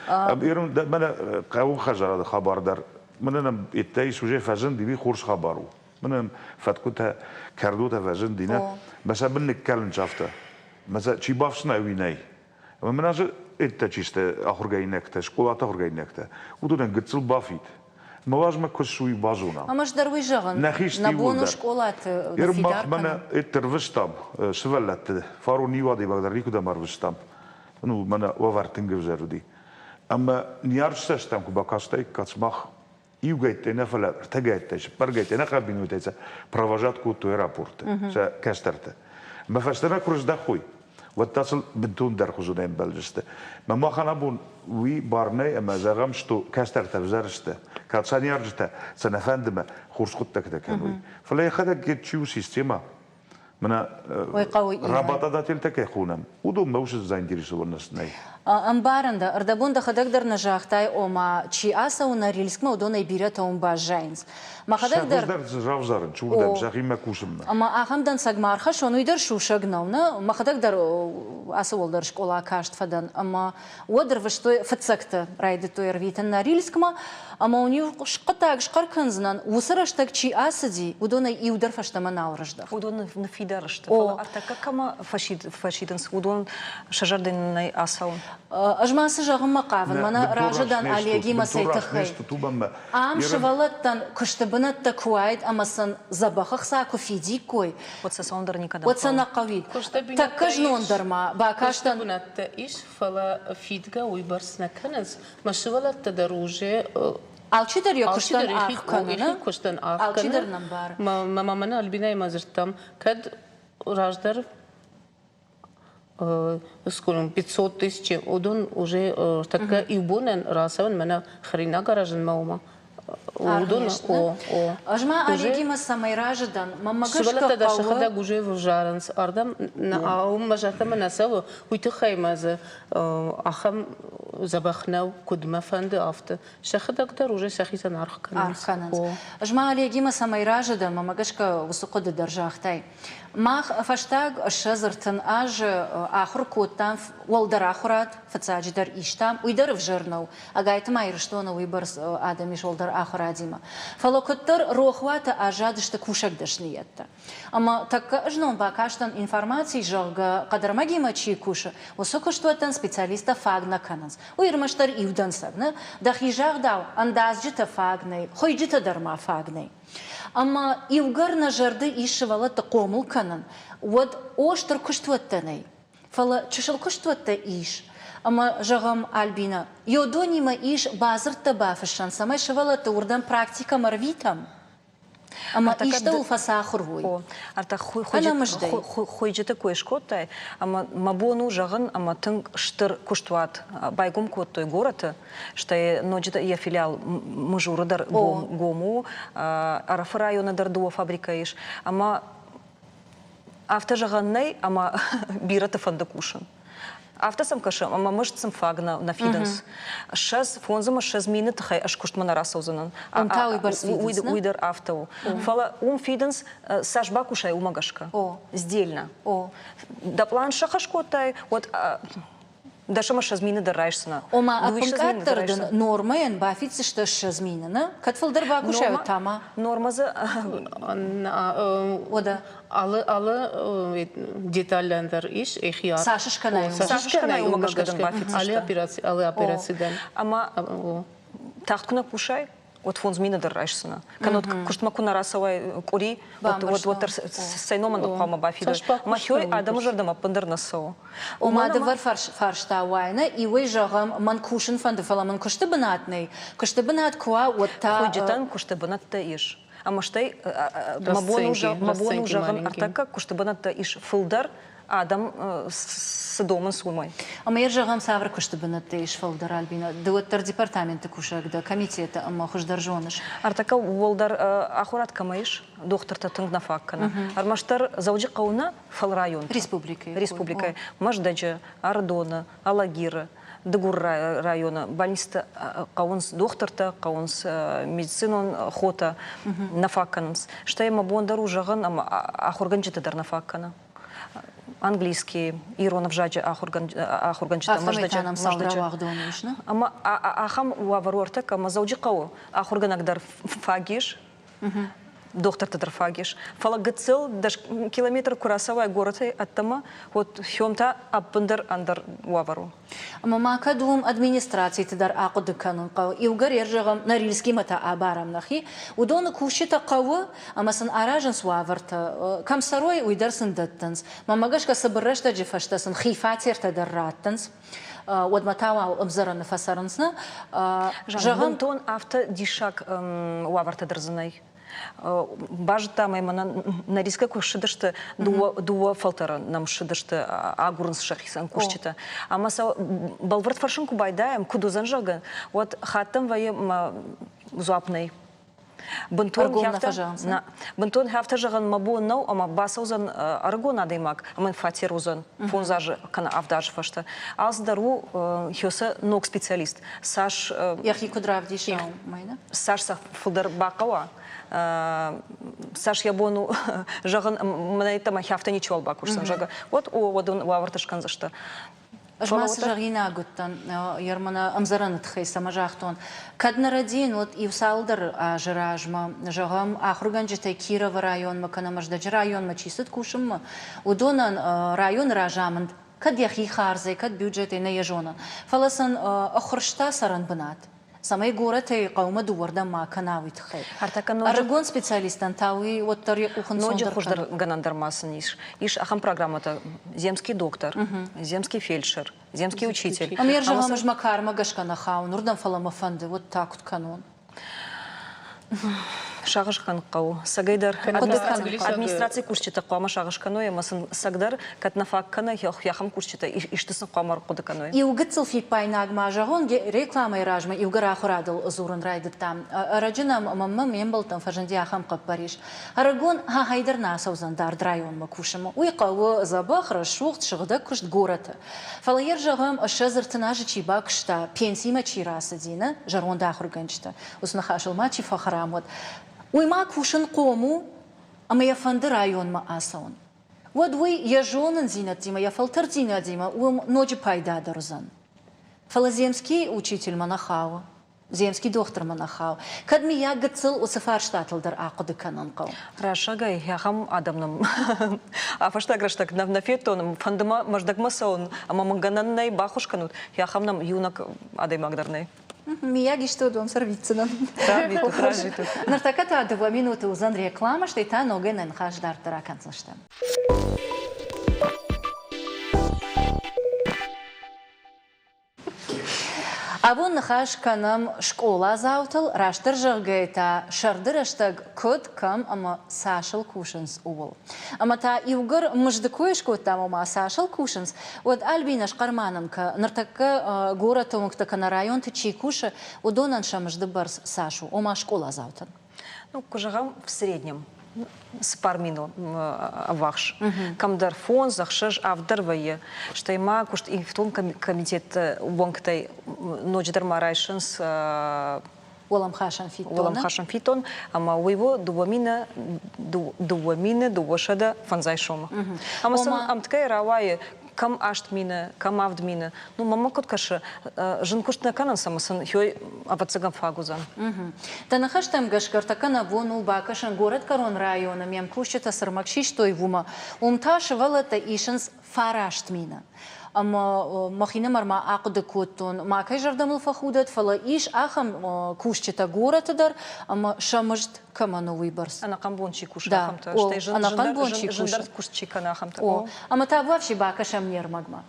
Мӕнӕ хъӕуы хӕдзарады хабар дӕр мӕнӕ нӕм еттӕ ис уже фӕзынди, уый хорз хабар у. Мӕнӕ фӕткъуытӕ, кӕрдотӕ фӕзынди, нӕ? Мӕ сӕ бын ныккӕлынц афтӕ. Мӕ сӕ чи бафснайы, уый нӕй. Ӕмӕ мын азы еттӕ чи сты ахуыргӕнинӕгтӕ, скъолаты ахуыргӕнинӕгтӕ, уыдонӕн гыццыл бафид. Мӕ уазмӕ куы суй базонам. Ӕмӕ ӕз дӕр уый зӕгъын, нӕ бон у скъолаты фидар кӕнын. Мӕнӕ еттӕ рвыстам сывӕллӕтты, фарон иу адӕймаг дӕр никуыдӕм ӕрвыстам. Ну, мӕнӕ уавӕр тынг ӕвзӕр уыди. Ӕмӕ ныййарджытӕ куы бакастаиккат сымах, иугӕйттӕй нӕ, фӕлӕ ӕртӕгӕйттӕй, цыппӕргӕйттӕй, нӕ къабинотӕй сӕ провожат кодтой аэропорты, сӕ кӕстӕртӕ. Мӕ фӕстӕмӕ куы рыздӕхой, уӕд та сыл бынтондӕр хуызон ӕмбӕлдысты. Мӕ махӕн абон уый бар нӕй ӕмӕ зӕгъӕм, что кӕстӕртӕ ӕвзӕр сты, кӕд сӕ ныййарджытӕ сӕ нӕ фӕнды мӕ хорз хъуыддӕгтӕ кӕной. Фӕлӕ йӕхӕдӕг чи у системӕ, Мӕнӕ работодательтӕ кӕй хонӕм, уыдонмӕ уыцы заинтересованность нӕй. Ӕмбарын дӕ, ӕрдӕбон дӕхӕдӕг дӕр нӕ загътай, ома, чи ацӕуы Норильскмӕ, уыдонӕй бирӕтӕ уым баззайынц. Мӕхӕдӕг дӕр... Сӕ равзарын, чурдӕм, сӕхимӕ кусынмӕ. Ӕмӕ ахӕм дӕнцӕг ма ӕрхӕссон, уый дӕр сусӕг нӕу, нӕ? Мӕхӕдӕг дӕр ацы уӕлдӕр скъола каст фӕдӕн, ӕмӕ Уӕд ӕрвыстой фыццӕгтӕ, райдыдтой ӕрвитын Норильскмӕ, ӕмӕ уын иу хъуыддаг схъӕр кӕндзынӕн, уыцы рӕстӕг чи ацыди, уыдонӕй иу дӕр фӕстӕмӕ нал рыздӕхт. Уыдон ныффидар сты, фӕлӕ ӕртӕккӕ кӕмӕ фӕсидынц, уыдон сӕ зӕрдӕ нӕй ацӕуын. Ӕз ма цы зӕгъынмӕ хъавын, мӕнӕ разы дӕн Олегимӕ цӕй тыххӕй. Ам сывӕллӕттӕн куысты бынӕттӕ куы уаид ӕмӕ сын дзӕбӕх ӕхца куы фидиккой, уӕд сӕ цӕуын дӕр никӕдӕм уӕд сӕ нӕ хъӕуид. Тӕккӕ знон дӕр ма бакастӕн. бынӕттӕ ис, фӕлӕ фидгӕ уыйбӕрц нӕ кӕнынц. Мӕ сывӕллӕттӕ дӕр уже Алчидӕр йӕ куыстӕн аргъ кӕны. Йӕхи куыстӕн аргъ кӕны. Алчидӕр нӕ мбары. Мӕ мамӕ Альбинӕимӕ дзырдтам, кӕд раздӕр скажем, 500 тысяч, уыдон уже тӕккӕ иу бонӕн рацӕуын мӕнӕ хӕринаг аразынмӕ уымӕ. Уыдон, о, о. Ӕз ма Олегимӕ цӕмӕй разы дӕн, мӕнмӕ гӕсгӕ Сывӕллӕттӕ дӕр сӕхӕдӕг уже взарынц. Ардӕм уым мӕ зӕрдӕмӕ нӕ цӕуы, уый тыххӕй мӕ дзы ахӕм дзӕбӕх нӕу, куыд мӕ фӕнды, афтӕ. Сӕхӕдӕг дӕр уже сӕхицӕн аргъ кӕнынц. Аргъ кӕнынц. Ӕз ма Олегимӕ цӕмӕй разы дӕн, мӕнмӕ гӕсгӕ уыцы хъуыды дӕр загътай. Мах фӕстаг 30 азы ахуыр кодтам уӕлдӕр ахуырад, фыццаджыдӕр истам, уый дӕр ӕвзӕр нӕу, ӕгайтма Ирыстоны уыйбӕрц адӕм ис уӕлдӕр ахуырадимӕ. Фӕлӕ куыддӕр рохуаты аззадысты кусӕг дӕсныйӕдтӕ. Ӕмӕ тӕккӕ знон бакастӕн информаци, зӕгъгӕ, хъӕдӕрмӕгимӕ чи кусы, уыцы куыстуӕттӕн специалисттӕ фаг нӕ кӕнынц. Уый ӕрмӕстдӕр иу дӕнцӕг нӕ, дӕхи загъдау, ӕндадзджытӕ фаг нӕй, хуыйджытӕ дӕр ма фаг нӕй. Ӕмӕ иугӕр нӕ зӕрды ис сывӕллӕтты хъомыл кӕнын, уӕд о, стыр куыстуӕттӕ нӕй, фӕлӕ чысыл куыстуӕттӕ ис. Ӕмӕ, зӕгъӕм, Альбинӕ, Йодонимӕ ис бадзырдтӕ бафыссӕн, цӕмӕй сывӕллӕтты уырдӕм практикӕмӕ рвитӕм ӕмӕ истӕуыл фӕцахуыр уой. Ӕнӕмыздӕй. Хуыйджыты кой скодтай, ӕмӕ мӕ бон у зӕгъын, ӕмӕ тынг стыр куыстуат байгом кодтой горӕты, стӕй ноджы йӕ филиал Мызуры дӕр гом у, Ӕрӕфы районы дӕр дыууӕ фабрикӕ ис, ӕмӕ афтӕ зӕгъӕн нӕй, ӕмӕ бирӕты фӕнды кусын. Афтӕ сӕм кӕсы, ӕмӕ мызд сын фаг нӕ фидынц. 20, 25 мины тыххӕй ӕз куыстмӕ нӕ рацӕудзынӕн. Уым та уыйбӕрц фидынц, Уый дӕр афтӕ у. Фӕлӕ уым фидынц, цас бакусай, уымӕ гӕсгӕ. Сдельно. Дӕ пълан сӕххӕст кодтай, уӕд 10 ӕмӕ 20 мины дӕр райсдзынӕ. Ома, ӕппынкъаддӕр дын нормӕйӕн бафиддзысты 20 мины, нӕ? Кӕд фылдӕр бакусай, уӕд та ма? Нормӕ дзы... Уӕдӕ? Алы, алы деталӕн дӕр ис йӕхи аргъ. Цас скӕнай, Цас скӕнай, уымӕ гӕсгӕ дын бафиддзысты. Алы операци, алы операци дӕр. Ӕмӕ тагъд куы нӕ кусай, уӕд 5 мины дӕр райсдзынӕ. Кӕннод куыстмӕ куы нӕ рацӕуай къуыри, уӕд уӕддӕр цӕй номӕн хъуамӕ бафидой. Махёй адӕмы зӕрдӕмӕ ӕппындӕр нӕ цӕуы. Ома дывӕр фарста уайны, иуӕй зӕгъӕм, мӕн кусын фӕнды, фӕлӕ мын куысты бынат нӕй. Куысты бынат куы уа, уӕд та... Хуыйджытӕн куысты бынӕттӕ ис. Ӕмӕ стӕй мӕ бон у зӕгъын, ӕртӕккӕ куысты бынӕттӕ ис фылдӕр, адӕм цы домынц, уымӕй. Ӕмӕ йӕ зӕгъӕм, цавӕр куысты бынӕттӕ ис фылдӕр, Альбина? Ды уӕддӕр департаменты кусӕг дӕ, комитеты ӕмӕ хуыздӕр зоныс. Ӕртӕккӕ уӕлдӕр ахуырад кӕмӕ ис, дохтыртӕ тынг нӕ фаг кӕны. Ӕрмӕстдӕр Дзӕуджыхъӕуы нӕ, фӕлӕ районты. Республикӕйы. Республикӕйы. Мӕздӕджы, Ӕрыдоны, Алагиры, Дыгуры районы больницӕты хъӕуынц дохтыртӕ, хъӕуынц медицинон хотӕ, нӕ фаг кӕнынц. Стӕй мӕ бон дӕр у зӕгъын, ӕмӕ ахуыргӕнджыты дӕр нӕ фаг кӕны. Английский, ирон ӕвзаджы ахуыргӕнджытӕ Мӕздӕджы. рауагъдон ис, нӕ? Ӕмӕ ахӕм уавӕр у ӕртӕккӕ, ӕмӕ Дзӕуджыхъӕуы ахуыргӕнӕг дӕр фаг ис, дохтырты дӕр фаг ис. Фӕлӕ гыццыл 10 километр куы рацӕуай горӕтӕй ӕддӕмӕ, уӕд хьом та ӕппындӕр ӕндӕр уавӕр у. Ӕмӕ ма кӕд уым администрациты дӕр ахъуыды кӕнын хъӕуы, иугӕр йӕ зӕгъӕм, Норильскимӕ та абарӕм нӕхи, уыдоны кусджытӕ хъӕуы ӕмӕ сын аразынц уавӕртӕ, кӕм цӕрой, уый дӕр сын дӕттынц. Мӕнмӕ гӕсгӕ цыбыр рӕстӕджы фӕстӕ сын хи фатертӕ дӕр раттынц. Уӕдмӕ та уал ӕмдзӕрӕны фӕцӕрынц, нӕ? Зӕгъӕм, бынтон афтӕ диссаг уавӕртӕ дӕр дзы нӕй. Базыдтам ӕй, мӕнӕ нӕ рискӕ куы ссыдысты, дыууӕ фӕлтӕры нӕм ссыдысты, агурынц сӕхицӕн кусджытӕ. Ӕмӕ сӕ бӕлвырд фӕрсын куы байдайӕм, куыд уыдзӕн, зӕгъгӕ, уӕд хаттӕн вӕййы мӕ дзуапп нӕй. Бынтон бынтон афтӕ зӕгъын мӕ бон нӕу, ӕмӕ бацӕудзӕн ӕрыгон адӕймаг ӕмӕ фатер уыдзӕн 5 азы кӕнӕ 7 азы фӕстӕ. Алцыдӕр у хёсӕ ног специалист. Цас йӕхи куыд равдиса, уымӕй нӕ? Цас сӕ фылдӕр бахъӕуа, цас йӕ бон у зӕгъын, мӕнӕ йеддӕмӕ афтӕ ничиуал бакусдзӕн, зӕгъгӕ, уӕд о, уӕд уын уавӕртӕ скӕндзысты. Ӕз ма цы зӕгъинаг уыдтӕн, Ермана ӕмдзӕрӕны тыххӕй цӕмӕ загътон. Кӕд нӕ рӕдийын, уӕд иу цалдӕр азы размӕ, зӕгъӕм, ахуыргӕнджытӕй Кировы районмӕ кӕнӕ Мӕздӕджы районмӕ чи цыд кусынмӕ, уыдонӕн районы разамынд кӕд йӕхи хардзӕй, кӕд бюджетӕй, нӕ йӕ зонын, фӕлӕ сын ӕххуырста цӕрӕнбынат, цӕмӕй горӕтӕй хъӕумӕ дыууӕрдӕм ма кӕна, уый тыххӕй. Ӕрыгон специалисттӕн та уый уӕддӕр йӕ къух ӕнцондӕр Ноджы хуыздӕр гӕнӕн дӕр ма сын ис. Ис ахӕм программӕтӕ «Земский доктор», «Земский фельдшер», «Земский учитель». Ӕмӕ йӕ зӕгъӕм, ӕз мӕ кармӕ гӕсгӕ нӕ хауын уырдӕм, фӕлӕ мӕ фӕнды, уӕд та куыд кӕнон? Сагъӕс кӕнын хъӕуы. Цӕгӕйдӕр администрацийы кусджытӕ хъуамӕ сагъӕс кӕной ӕмӕ сын цӕгдӕр кӕд нӕ фаг кӕны, ахӕм кусджытӕ исты сын хъуамӕ ӕрхъуыды кӕной. Иу гыццыл фиппаинаг ма зӕгъон, рекламӕйы размӕ иугӕр ахуырадыл дзурын райдыдтам. Ӕрӕджы нӕм мӕнмӕ ме мбӕлттӕм фӕзынди ахӕм хъӕппӕрис. Ӕрыгон хахӕй дӕр нӕ ацӕудзӕн дард районмӕ кусынмӕ. Уый хъӕуы дзӕбӕх, рӕсугъд, сыгъдӕг куыст горӕты. Фӕлӕ йӕ зӕгъӕм, 30 азы чи бакуыста, пенсимӕ чи рацыди, нӕ зӕронд ахуыргӕнджытӕ, уыцы ныхасыл ма чи фӕхӕрам уӕд, уый ма кусынхъом у ӕмӕ йӕ фӕнды районмӕ ацӕуын. Уӕд уый йӕ зонындзинӕдтимӕ, йӕ фӕлтӕрддзинадимӕ уым ноджы пайдадӕр уыдзӕн. Фӕлӕ земский учительмӕ нӕ хауы. Земский дохтырмӕ нӕ хауы. Кӕд мыййаг гыццыл уыцы фарстатыл дӕр ахъуыды кӕнын хъӕуы. Рӕсӕгӕй ахӕм адӕм нӕм а фӕстаг рӕстӕг нӕ нӕ федтон, фӕнды мӕ Мӕздӕгмӕ цӕуын ӕмӕ мын гӕнӕн нӕй, баххуыс кӕнут, ахӕм нӕм иунӕг адӕймаг дӕр нӕй. Миййаг исты уыдон сӕрвитдзынӕн. Рарвитут, рарвитут. Ныртӕккӕ та 2 минуты уыдзӕн рекламӕ, стӕй та ногӕй нӕ ныхас дарддӕр акӕндзыстӕм. Абон ныхас кӕнӕм скъоладзаутыл, растдӕр зӕгъгӕйӕ та сӕрды рӕстӕг куыд, кӕм ӕмӕ цасыл кусынц, ууыл. Ӕмӕ та иугӕр мызды кой скодтам, ома цасыл кусынц, уӕд Альбинӕ схъӕр-ма нын кӕ, ныртӕккӕ горӕты уынгты кӕнӕ районты чи кусы, уыдонӕн сӕ мызды бӕрц цас у, ома скъоладзаутӕн. Ну, куы зӕгъӕм, в среднем. 4000 ӕввахс. Кӕмдӕр фондз, ӕхсӕз, авд дӕр вӕййы. Стӕй ма куыст ифтонг комитетты уӕнгтӕй ноджыдӕр ма райсынц уӕлӕмхасӕн фиддон. Уӕлӕмхасӕн фиддон, ӕмӕ уый у 2250 сомы. Ӕмӕ сын ӕмткӕй рауайы кӕм 8000, кӕм 7000. Ну, мӕнмӕ куыд кӕсы, зын куыст нӕ кӕнынц ӕмӕ сын хёй, ӕвӕццӕгӕн, фаг уыдзӕн. Дӕ ныхӕстӕм гӕсгӕ ӕртӕккӕ нӕ бон у бакӕсын горӕтгӕрон районы ме мкусджытӕ цы рмӕг систой, уымӕ. Уым та сывӕллӕттӕ исынц 9000. Ӕмӕ мӕхинымӕр ма ахъуыды кодтон, макӕй зӕрдӕ мыл фӕхудӕд, фӕлӕ ис ахӕм кусджытӕ горӕты дӕр, ӕмӕ сӕ мызд кӕмӕн у уыйбӕрц. Ӕнӕхъӕн бон чи кусы, ахӕмтӕ, стӕй зындӕр куыст чи кӕны, ахӕмтӕ. О, ӕмӕ табуафси бакӕсӕм не рмӕгмӕ.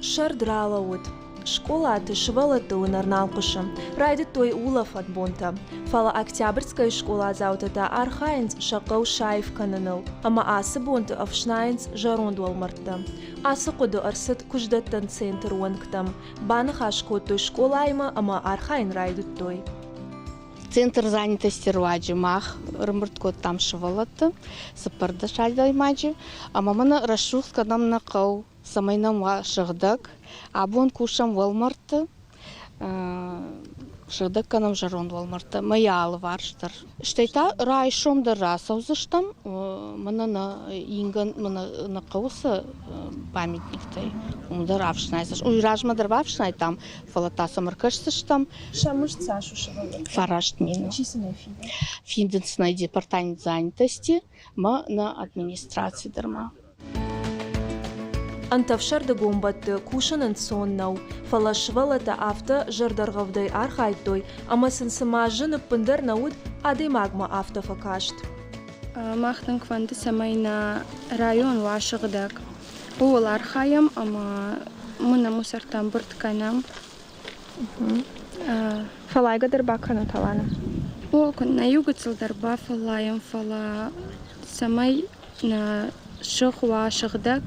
Сӕрд ралӕууыд. Скъолаты сывӕллӕтты уынӕр нал хъуысы. Райдыдтой улӕфӕн бонтӕ. Фӕлӕ Октябрьскӕйы скъоладзаутӕ та архайынц сӕ хъӕу саив кӕныныл ӕмӕ ацы бонты ӕфснайынц зӕронд уӕлмӕрдтӕ. Ацы хъуыды ӕрцыд куыстдӕттӕн центры уӕнгтӕм. Баныхас кодтой скъолаимӕ ӕмӕ архайын райдыдтой. Центр занятости руаджы мах ӕрӕмбырд кодтам сывӕллӕтты, 14 адӕймаджы, ӕмӕ мын рӕсугъд кӕнӕм нӕ хъӕу, цӕмӕй нӕм уа сыгъдӕг. Абон кусӕм уӕлмӕрдты, сыгъдӕг кӕнӕм зӕронд уӕлмӕрдтӕ мӕйы алыварс дӕр. Стӕй та райсом дӕр рацӕудзыстӕм, мӕнӕ нӕ ингӕн, мӕнӕ нӕ хъӕуы цы памятниктӕй, уым дӕр ӕфснайдзыстӕм. Уый размӕ дӕр бафснайдтам, фӕлӕ та сӕм ӕркӕсдзыстӕм. Сӕ мызд цас у сывӕллӕттӕн? 9000. Чи сын ӕй фиды? Фидынц нӕ департамент занятости ма нӕ администраци дӕр ма. Ӕнтӕфсӕрдыгон бӕтты кусын ӕнцон нӕу, фӕлӕ сывӕллӕттӕ афтӕ зӕрдӕргъӕвдӕй архайдтой, ӕмӕ сын цыма зын ӕппындӕр нӕ уыд, адӕймагмӕ афтӕ фӕкаст. Мах тынг фӕнды, цӕмӕй нӕ район уа сыгъдӕг. Ууыл архайӕм ӕмӕ мын ӕмусӕртӕ ӕмбырд кӕнӕм. Фӕллайгӕ дӕр бакӕнут, Алана? О, куыннӕ иу гыццыл дӕр бафӕллайӕм, фӕлӕ цӕмӕй нӕ сых уа сыгъдӕг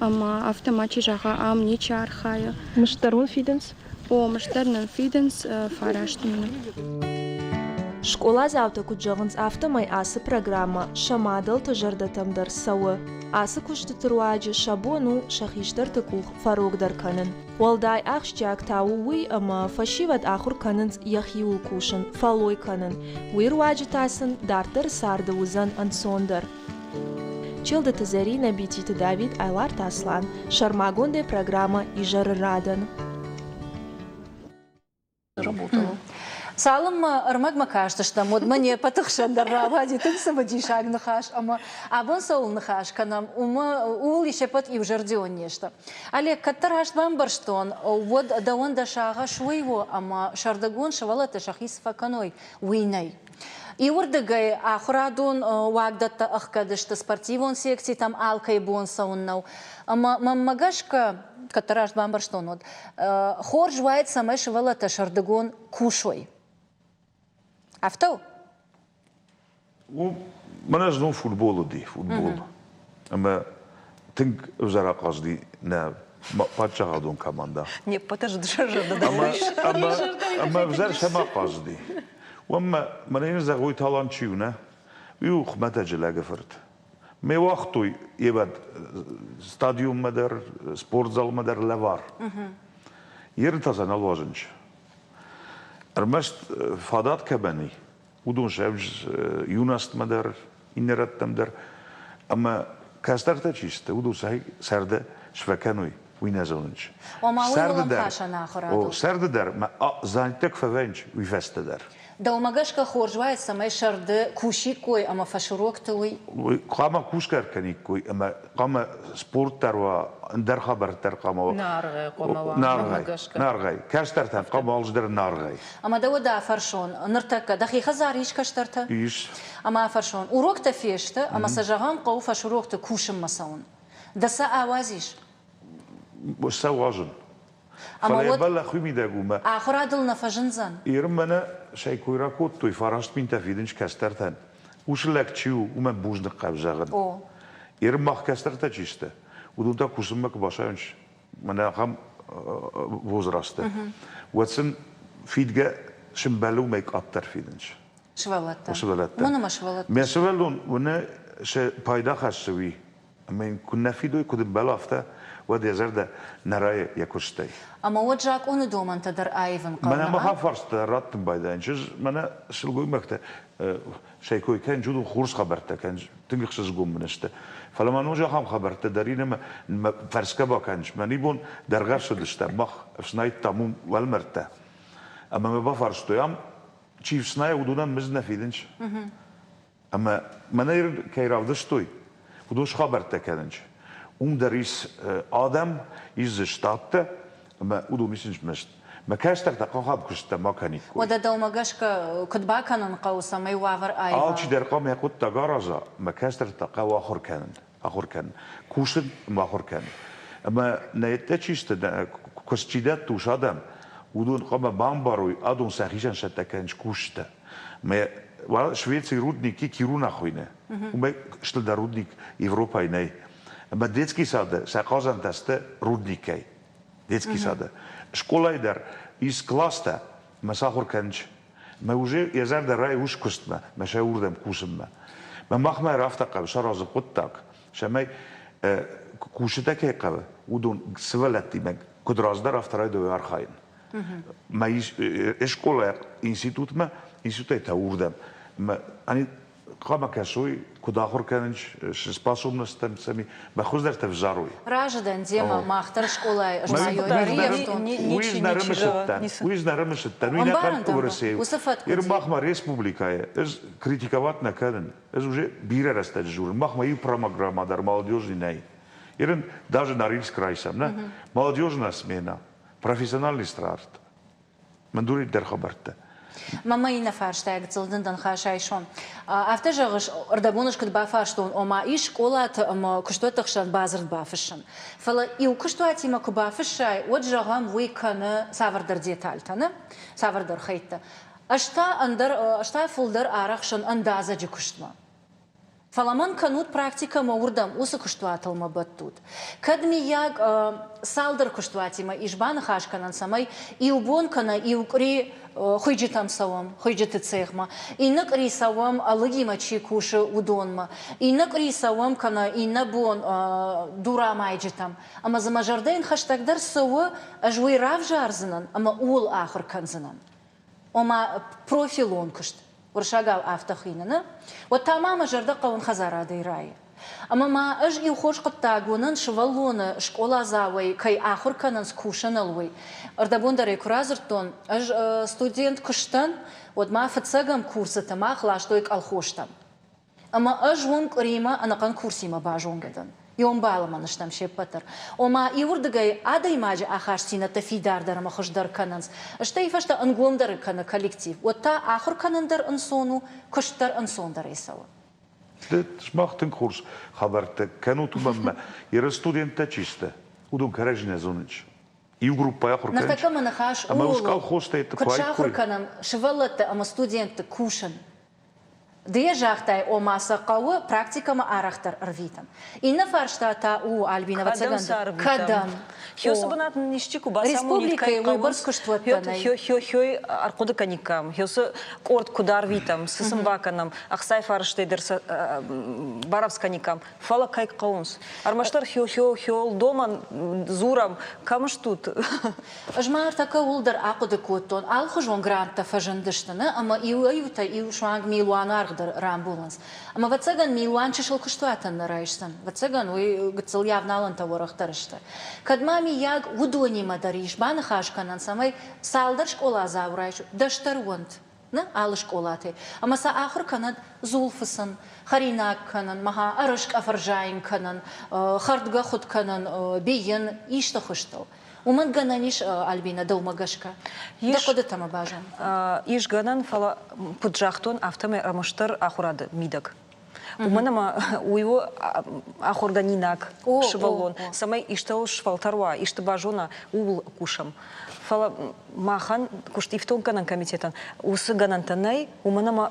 ӕмӕ афтӕ мачи зӕгъа, ам ничи архайы. Мызд дӕр уын фидынц? О, мызд дӕр нын фидынц 9000. Скъоладзаутӕ куыд зӕгъынц, афтӕмӕй ацы программӕ сӕ мадӕлты зӕрдӕтӕм дӕр цӕуы. Ацы куыстыты руаджы сӕ бон у сӕ хистӕрты къух фӕрогдӕр кӕнын. Уӕлдай ахсджиаг та у уый, ӕмӕ фӕсивӕд ахуыр кӕнынц йӕхиуыл кусын, фӕллой кӕнын. Уый руаджы та сын дарддӕры царды уыдзӕн ӕнцондӕр. Челдыты Зӕринӕ, Бититы Давид, Айларты Аслан. Сӕрмагондӕй программӕ «Изӕры радӕн». Работала. Цалынмӕ ӕрмӕгмӕ кастыстӕм, уӕдмӕ не ппӕты хсӕн дӕр рауади тынг цымыдисаг ныхас ӕмӕ абон цӕуыл ныхас кӕнӕм, уымӕ ууыл ис ӕппӕт иузӕрдион не сты. Олег, кӕддӕр раст бамбӕрстон, уӕд дӕуӕн дӕ сагъӕс уый у, ӕмӕ сӕрдыгон сывӕллӕттӕ сӕхи цы фӕкӕной, уый нӕй. Иуырдыгӕй ахуырадон уагдӕттӕ ӕхгӕд сты, спортивон секцитӕм алкӕй бон цӕуын нӕу. Ӕмӕ мӕнмӕ гӕсгӕ, кӕддӕр раст бамбӕрстон, уӕд хорз уаид, цӕмӕй сывӕллӕттӕ сӕрдыгон кусой. Афтӕ у? У, мӕнӕ знон футбол уыди, футбол. Ӕмӕ тынг ӕвзӕр ахъазыди нӕ паддзахадон командӕ. Не ппӕты зӕрдӕ дӕр Ӕмӕ ӕвзӕр сӕм ахъазыди. Уӕм мӕнӕ йын зӕгъой талант чи у, нӕ? Уый у хуымӕтӕджы лӕгы фырт. Ме уагътой евӕд стадионмӕ дӕр, спортзалмӕ дӕр лӕвар. Ерын та сӕ нал уадзынч. Ӕрмӕст фадат кӕмӕн и, уыдон сӕ юностмӕ дӕр, иннӕ рӕттӕм дӕр. Ӕмӕ кӕстӕртӕ чи сты, уыдон сӕхи сӕрды сфӕкӕной, уый нӕ зонынч. Ома уый уӕлӕмхасӕн ахуырад у. Сӕрды дӕр ма занятӕ куы фӕвӕййынч, уый фӕстӕ дӕр. Дӕумӕ гӕсгӕ хорз уаид, цӕмӕй сӕрды кусиккой ӕмӕ фӕсурокты уый? Хъуамӕ кусгӕ ӕркӕниккой ӕмӕ хъуамӕ спорт дӕр уа, ӕндӕр хабӕрттӕ дӕр хъуамӕ уа. Наргъӕй хъуамӕ уа. Наргъӕй, наргъӕй. Кӕстӕртӕн хъуамӕ алчидӕр наргъӕй. Ӕмӕ дӕ уӕдӕ афӕрсон, ныртӕккӕ дӕхи хӕдзары ис кӕстӕртӕ? Ис. Ӕмӕ афӕрсон, уроктӕ фесты, ӕмӕ сӕ зӕгъӕм хъӕуы фӕсурокты кусынмӕ цӕуын. Дӕ сӕ ауадзис? Сӕ уадзын. Фӕлӕ йӕ бӕллӕх уый мидӕг у мӕ. Ахуырадыл нӕ фӕзындзӕн? Иры мӕнӕ сӕ кой ракодтой, 9000 фидынц кӕстӕртӕн. Уыцы лӕг чи у, уымӕн бузныг хъӕу зӕгъын. О. Иры мах кӕстӕртӕ чи сты, уыдон та кусынмӕ куы басайынц, мӕнӕ ахӕм возрасты, уӕд сын фидгӕ. сымбӕлы уымӕй къаддӕр фидынц. Сывӕллӕттӕ. Сывӕллӕттӕ. Уымӕн ӕмӕ сывӕллӕттӕ. Мӕ сывӕллон уыны сӕ пайда хӕссы уый. Ӕмӕ йын куы нӕ фидой, куыд ӕмбӕлы афтӕ, уӕд йӕ зӕрдӕ нӕ райы йӕ куыстӕй. Ӕмӕ уӕд закъоны домӕнтӕ дӕр аивын хъӕуы. Мӕнӕ мах фарстытӕ раттын байдайын. Чыз, мӕнӕ сылгоймӕгтӕ сӕ кой кӕнынц, уыдон хорз хабӕрттӕ кӕнынц, тынг ӕхсызгон мын сты. Фӕлӕ ма ноджы ахӕм хабӕрттӕ дӕр ин ӕмӕ фӕрсгӕ бакӕнынц. Мӕн ибон дӕргъӕвсыдыстӕм, мах ӕфснайдтам уым уӕлмӕрдтӕ. Ӕмӕ мӕ бафарстой, ам чи фснайы, уыдонӕн мызд нӕ фидынц. Ӕмӕ мӕнӕ кӕй равдыстой, уыдон схабӕрттӕ кӕнынц. Уым дӕр ис адӕм, ис дзы штаттӕ, ӕмӕ уыдон исынц мызд. Мӕ кӕстӕртӕ хъахъхъӕд куысттӕ ма кӕниккой. Уӕдӕ дӕумӕ гӕсгӕ куыд бакӕнын хъӕуы, цӕмӕй уавӕр аива? Алчидӕр хъуамӕ йӕ хъуыддаг араза, мӕ кӕстӕртӕ хъӕуы ахуыр кӕнын. Ахуыр кӕнын. Кусын ӕмӕ ахуыр кӕнын. Ӕмӕ нӕ йедтӕ чи сты, куыст чи дӕтты, уыцы адӕм, уыдон хъуамӕ бамбарой, адон сӕхицӕн цӕттӕ кӕнынц кусджытӕ. Мӕ Швецийы рудники Кируна хуыйны. Уымӕй стырдӕр рудник Европӕйы нӕй. Ӕмӕ детский сады сӕ хъазӕнтӕ сты рудникӕй. Детский сады. Скъолайы дӕр ис класстӕ, мӕ сахуыр кӕнынц. Мӕ уже йӕ зӕрдӕ райы ус куыстмӕ, мӕ сӕ уырдӕм кусынмӕ. Мӕ махмӕ рафта хъӕуы саразын хъуыддаг, цӕмӕй кусджытӕ кӕй хъӕуы, уыдон сывӕллӕттимӕ куыд раздӕр, афтӕ райдайой архайын. Мӕ скъолайӕ институтмӕ, институтӕй та уырдӕм. Мӕ хъуамӕ кӕсой, куыд ахуыр кӕнынц, цы способносттӕм сӕм и, мӕ хуыздӕртӕ взарой. Разы дӕн демӕ, мах дӕр скъолайы Уый нӕ рымысыдтӕн, уый нӕ рымысыдтӕн, уый нӕ Уӕрӕсейы. Уыцы фӕтк Ир махмӕ республикӕйы ӕз критиковать нӕ кӕнын, ӕз уже бирӕ рӕстӕджы дзурын, махмӕ иу программа дӕр молодежный нӕй. Ирын даже Норильск райсӕм, нӕ? Молодежная смена, профессиональный старт. Мӕн дуриддӕр хабӕрттӕ. Мӕ иннӕ фарстайы гыццыл дын дӕнхас айсон. Афтӕ зӕгъыс, ӕрдӕбон ӕз куыд бафарстон, ома ис скъолаты ӕмӕ куыстуӕтты хсӕн бадзырд бафыссын. Фӕлӕ иу куыстуатимӕ куы бафыссай, уӕд, зӕгъӕм, уый кӕны цавӕрдӕр детальтӕ, нӕ? Цавӕрдӕр хӕйттӕ. Ӕз та ӕндӕр, ӕз та фылдӕр арӕхсын ӕндадзӕджы куыстмӕ. Фӕлӕ мӕн кӕнут практикӕмӕ уырдӕм, уыцы куыстуатыл мӕ бӕттут. Кӕд, миййаг, цалдӕр куыстуатимӕ ис баныхас кӕнӕн, цӕмӕй иу бон кӕнӕ иу къуыри хуыйджытӕм цӕуӕм, хуыйджыты цехмӕ, иннӕ къуыри цӕуӕм, ӕлыгимӕ чи кусы, уыдонмӕ, иннӕ къуыри цӕуӕм кӕнӕ иннӕ бон дурамайджытӕм. Ӕмӕ дзы мӕ зӕрдӕйӕн хӕстӕгдӕр цы у, ӕз уый равзардзынӕн ӕмӕ ууыл ахуыр кӕндзынӕн. Ома профилон куыст, уырыссагау афтӕ хуины, нӕ? Уӕд та ма мӕ зӕрдӕ хъӕуын хӕдзарадӕй райы. Ӕмӕ ма ӕз иу хорз хъуыддаг уынын, сывӕллоны скъоладзауӕй кӕй ахуыр кӕнынц кусыныл, уый. Ӕрдӕбон дӕр ӕй куы радзырдтон, ӕз студент куы сдӕн, уӕд ма фыццӕгӕм курсыты мах ластой колхозтӕм. Ӕмӕ ӕз уым къуыримӕ ӕнӕхъӕн курсимӕ базонгӕ дӕн. Ёмбалымӕн стӕм се ппӕт дӕр. Ома, иуырдыгӕй адӕймаджы ахастдзинӕдтӕ фидардӕр ӕмӕ хуыздӕр кӕнынц, стӕй фӕстӕ ӕнгомдӕр кӕны коллектив, уӕд та ахуыр кӕнын дӕр ӕнцон у, куыст дӕр ӕнцондӕрӕй цӕуы. Сымах тынг хорз хабӕрттӕ кӕнут, уымӕн ӕмӕ иры студенттӕ чи сты, уыдон кӕрӕдзи нӕ зонынц. Иу группӕйы ахуыр кӕнынц. Ныртӕккӕ мӕ ныхас ууыл у, куыд сахуыр кӕнӕм сывӕллӕтты ӕмӕ студентты кусын. Ды йӕ загътай, ома сӕ хъӕуы практикӕмӕ арӕхдӕр ӕрвитын. Иннӕ фарста та у, Альбина, ӕвӕццӕгӕн, кӕдӕм? Хёсы бынат нын исчи куы бацамонид, Республикӕйы уыйбӕрц куыстуӕттӕ нӕй. Хё-хё ӕрхъуыды кӕниккам, хёсы къорд куыд арвитӕм, цы сын бакӕнӕм, ӕхцайы фӕрстӕй дӕр сӕ барӕвдз кӕниккам, фӕлӕ кӕй хъӕуынц. Ӕрмӕстдӕр хё-хё-хёл домӕн дзурӕм, кӕм стут? Ӕз ма ӕртӕккӕ ууыл дӕр ахъуыды кодтон, алыхуызон гранттӕ фӕзындысты, нӕ, ӕмӕ иуӕй-иутӕ иу суанг милуаны аргъ дӕр рамбулынц. Ӕмӕ, ӕвӕццӕгӕн, милуан чысыл куыстуатӕн нӕ райсдзӕн. Ӕвӕццӕгӕн, уый гыццыл йӕ авналӕнтӕ уӕрӕхдӕр сты. Кӕд ма, миййаг, уыдонимӕ дӕр ис баныхас кӕнӕн, цӕмӕй цалдӕр скъоладзауы райсой, дӕсдӕр уӕнт, нӕ алы скъолатӕй, ӕмӕ сӕ ахуыр кӕнӕд дзул фыцын, хӕринаг кӕнын, мӕ ӕрыскъӕф ӕрзайын кӕнын, хӕрдгӕ хуыд кӕнын, бийын, исты хуызтыл. Уымӕн гӕнӕн ис, Альбина, дӕумӕ гӕсгӕ? Дӕ хъуыдытӕ мӕ базон. Ис гӕнӕн, фӕлӕ куыд загътон, афтӕмӕй ӕрмӕстдӕр ахуырады мидӕг. Уымӕн ӕмӕ уый у ахуыргӕнинаг сывӕллон, цӕмӕй истӕуыл сфӕлтӕр уа, исты базона, ууыл кусӕм. Фӕлӕ махӕн куыстифтонггӕнӕн комитетӕн уыцы гӕнӕнтӕ нӕй, уымӕн ӕмӕ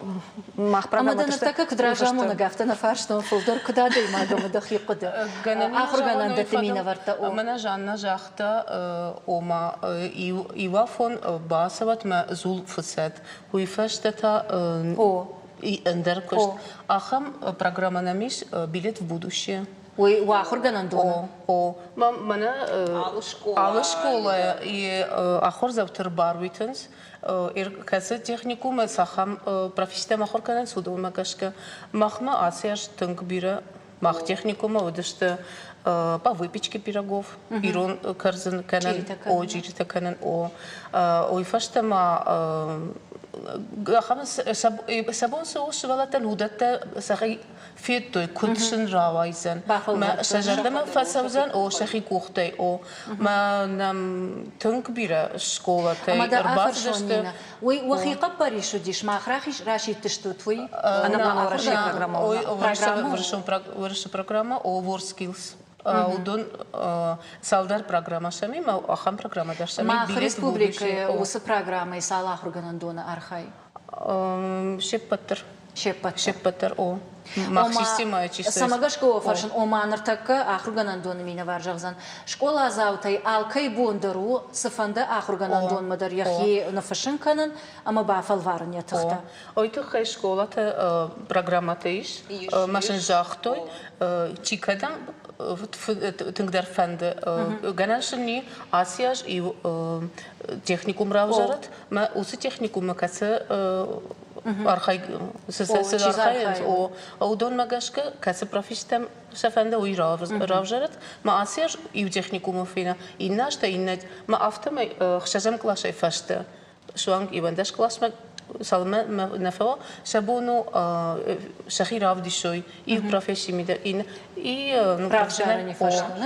мах программӕ Ӕмӕ дӕ ныртӕккӕ куыд разамонӕг, афтӕ нӕ фарстон фылдӕр куыд адӕймаг ӕмӕ дӕхи хъуыды ахуыргӕнӕндӕтты минӕвӕрттӕ. Мӕнӕ Жанна загъта, ома иу афон бацӕуӕт мӕ дзул фыцӕд, уый фӕстӕ та ӕндӕр куыст. Ахӕм программӕ нӕм ис «Билет в будущее». Уый у ахуыргӕнӕндоны? О, мӕнӕ алы скъолайы ахуырдзауты ӕрбарвитынц, кӕцы техникумы цахӕм професситӕм ахуыр кӕнынц, уыдонмӕ гӕсгӕ. Махмӕ ацы аз тынг бирӕ мах техникумы уыдысты по выпечке пирогов, ирон кӕрдзын кӕнын, о, чъиритӕ кӕнын, о. Уый фӕстӕ ма ахӕм сӕ бон цы у сывӕллӕттӕн, уыдӕттӕ сӕхи федтой, куыд сын рауайдзӕн. Сӕ зӕрдӕмӕ фӕцӕудзӕн, о, сӕхи къухтӕй, о. Мӕ нӕм тынг бирӕ скъолатӕй ӕрбацыдысты. Уый уӕхи хъӕппӕрис уыдис, мах рахиз расидтыстут, уый? Уырысы программӕ о WorldSkills. Уыдон цалдӕр программӕ сӕм и, ахӕм программӕ дӕр сӕм и. Мах республикӕйы уыцы программӕйы цал ахуыргӕнӕндоны архайы? Се ппӕт дӕр. Се ппӕт Се ппӕт дӕр, о. Мах системӕйы чи Цӕмӕ гӕсгӕ уӕ фӕрсын, ома ныртӕккӕ ахуыргӕнӕндоны минӕвар зӕгъдзӕн, скъоладзаутӕй алкӕй бон дӕр у цыфӕнды ахуыргӕнӕндонмӕ дӕр йӕхи ныффыссын кӕнын ӕмӕ бафӕлварын йӕ тыхтӕ. Уый тыххӕй скъолаты программӕтӕ ис. Мӕ сын загътой, чи кӕдӕм тынгдӕр фӕнды. Гӕнӕн сын и ацы аз иу техникум равзарат, мӕ уыцы техникуммӕ кӕцы архайынц, уыдонмӕ гӕсгӕ кӕцы професситӕм сӕ фӕнды, уый равзарӕт. Мӕ ацы аз иу техникумы фена, иннӕ аз та иннӕ. Мӕ афтӕмӕй ӕхсӕзӕм къласӕй фӕстӕ суанг 11 къласмӕ цалынмӕ нӕ фӕуа, сӕ бон у сӕхи равдисой иу профессийы мидӕг, иннӕ. И ну,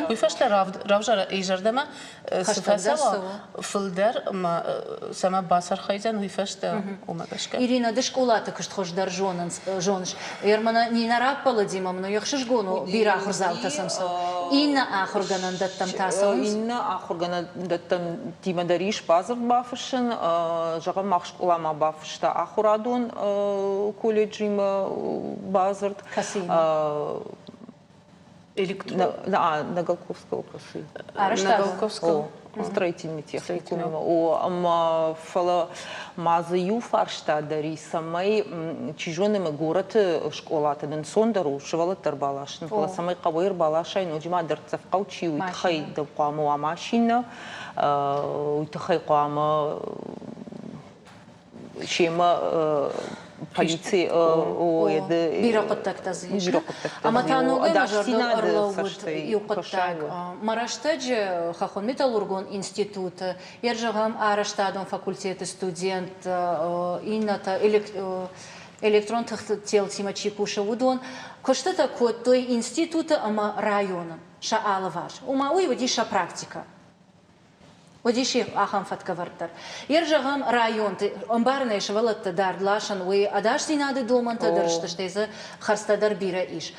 уый фӕстӕ равзара зӕрдӕмӕ цы фӕцӕуа, фылдӕр ма цӕмӕ бацархайдзӕн, уый фӕстӕ уымӕ гӕсгӕ. Ирина, ды скъолаты куыст хуыздӕр зонынц, зоныс. Ермана Нина раппӕлыди мӕм, но ӕхсызгон у, бирӕ ахуырдзаутӕ сӕм цӕуы. Иннӕ ахуыргӕнӕндӕттӕм та цӕуынц? Иннӕ ахуыргӕнӕндӕттӕмтимӕ дӕр ис бадзырд бафыссын. Зӕгъӕм, мах скъоламӕ бафыста ахуырадон колледжимӕ бадзырд. Кӕцыимӕ? На Галковского касы. На Галковского. Строительный техникум. О, ӕмӕ фӕлӕ ма дзы иу фарста дӕр и, цӕмӕй, чи зоны, мӕ горӕты скъолаты ӕнцондӕр у сывӕллӕтты ӕрбаласын, фӕлӕ цӕмӕй хъӕуӕй ӕрбаласай, ноджы ма дӕрддзӕф хъӕу чи у, уый тыххӕй дӕм хъуамӕ уа машинӕ, уый тыххӕй хъуамӕ семӕ полици бирӕ хъуыддӕгтӕ дзы ис. Ӕмӕ та ногӕй мӕ зӕрдыл ӕрлӕууыд иу хъуыддаг. Мӕ рӕстӕджы хӕххон-металлургон институты, йӕ зӕгъӕм, арӕзтадон факультеты студент, иннӕтӕ электрон тыхты телтимӕ чи кусы, уыдон куыстытӕ кодтой институты ӕмӕ районы сӕ алыварс. Ома уый уыди сӕ практикӕ. Уыдис ахӕм фӕткӕвӕрд дӕр. Ер зӕгъӕм, районты ӕмбарынӕй сывӕллӕтты дард ласын, уый ӕдасдзинады домӕнтӕ дӕр сты, стӕй дзы хӕрдзтӕ дӕр бирӕ ис.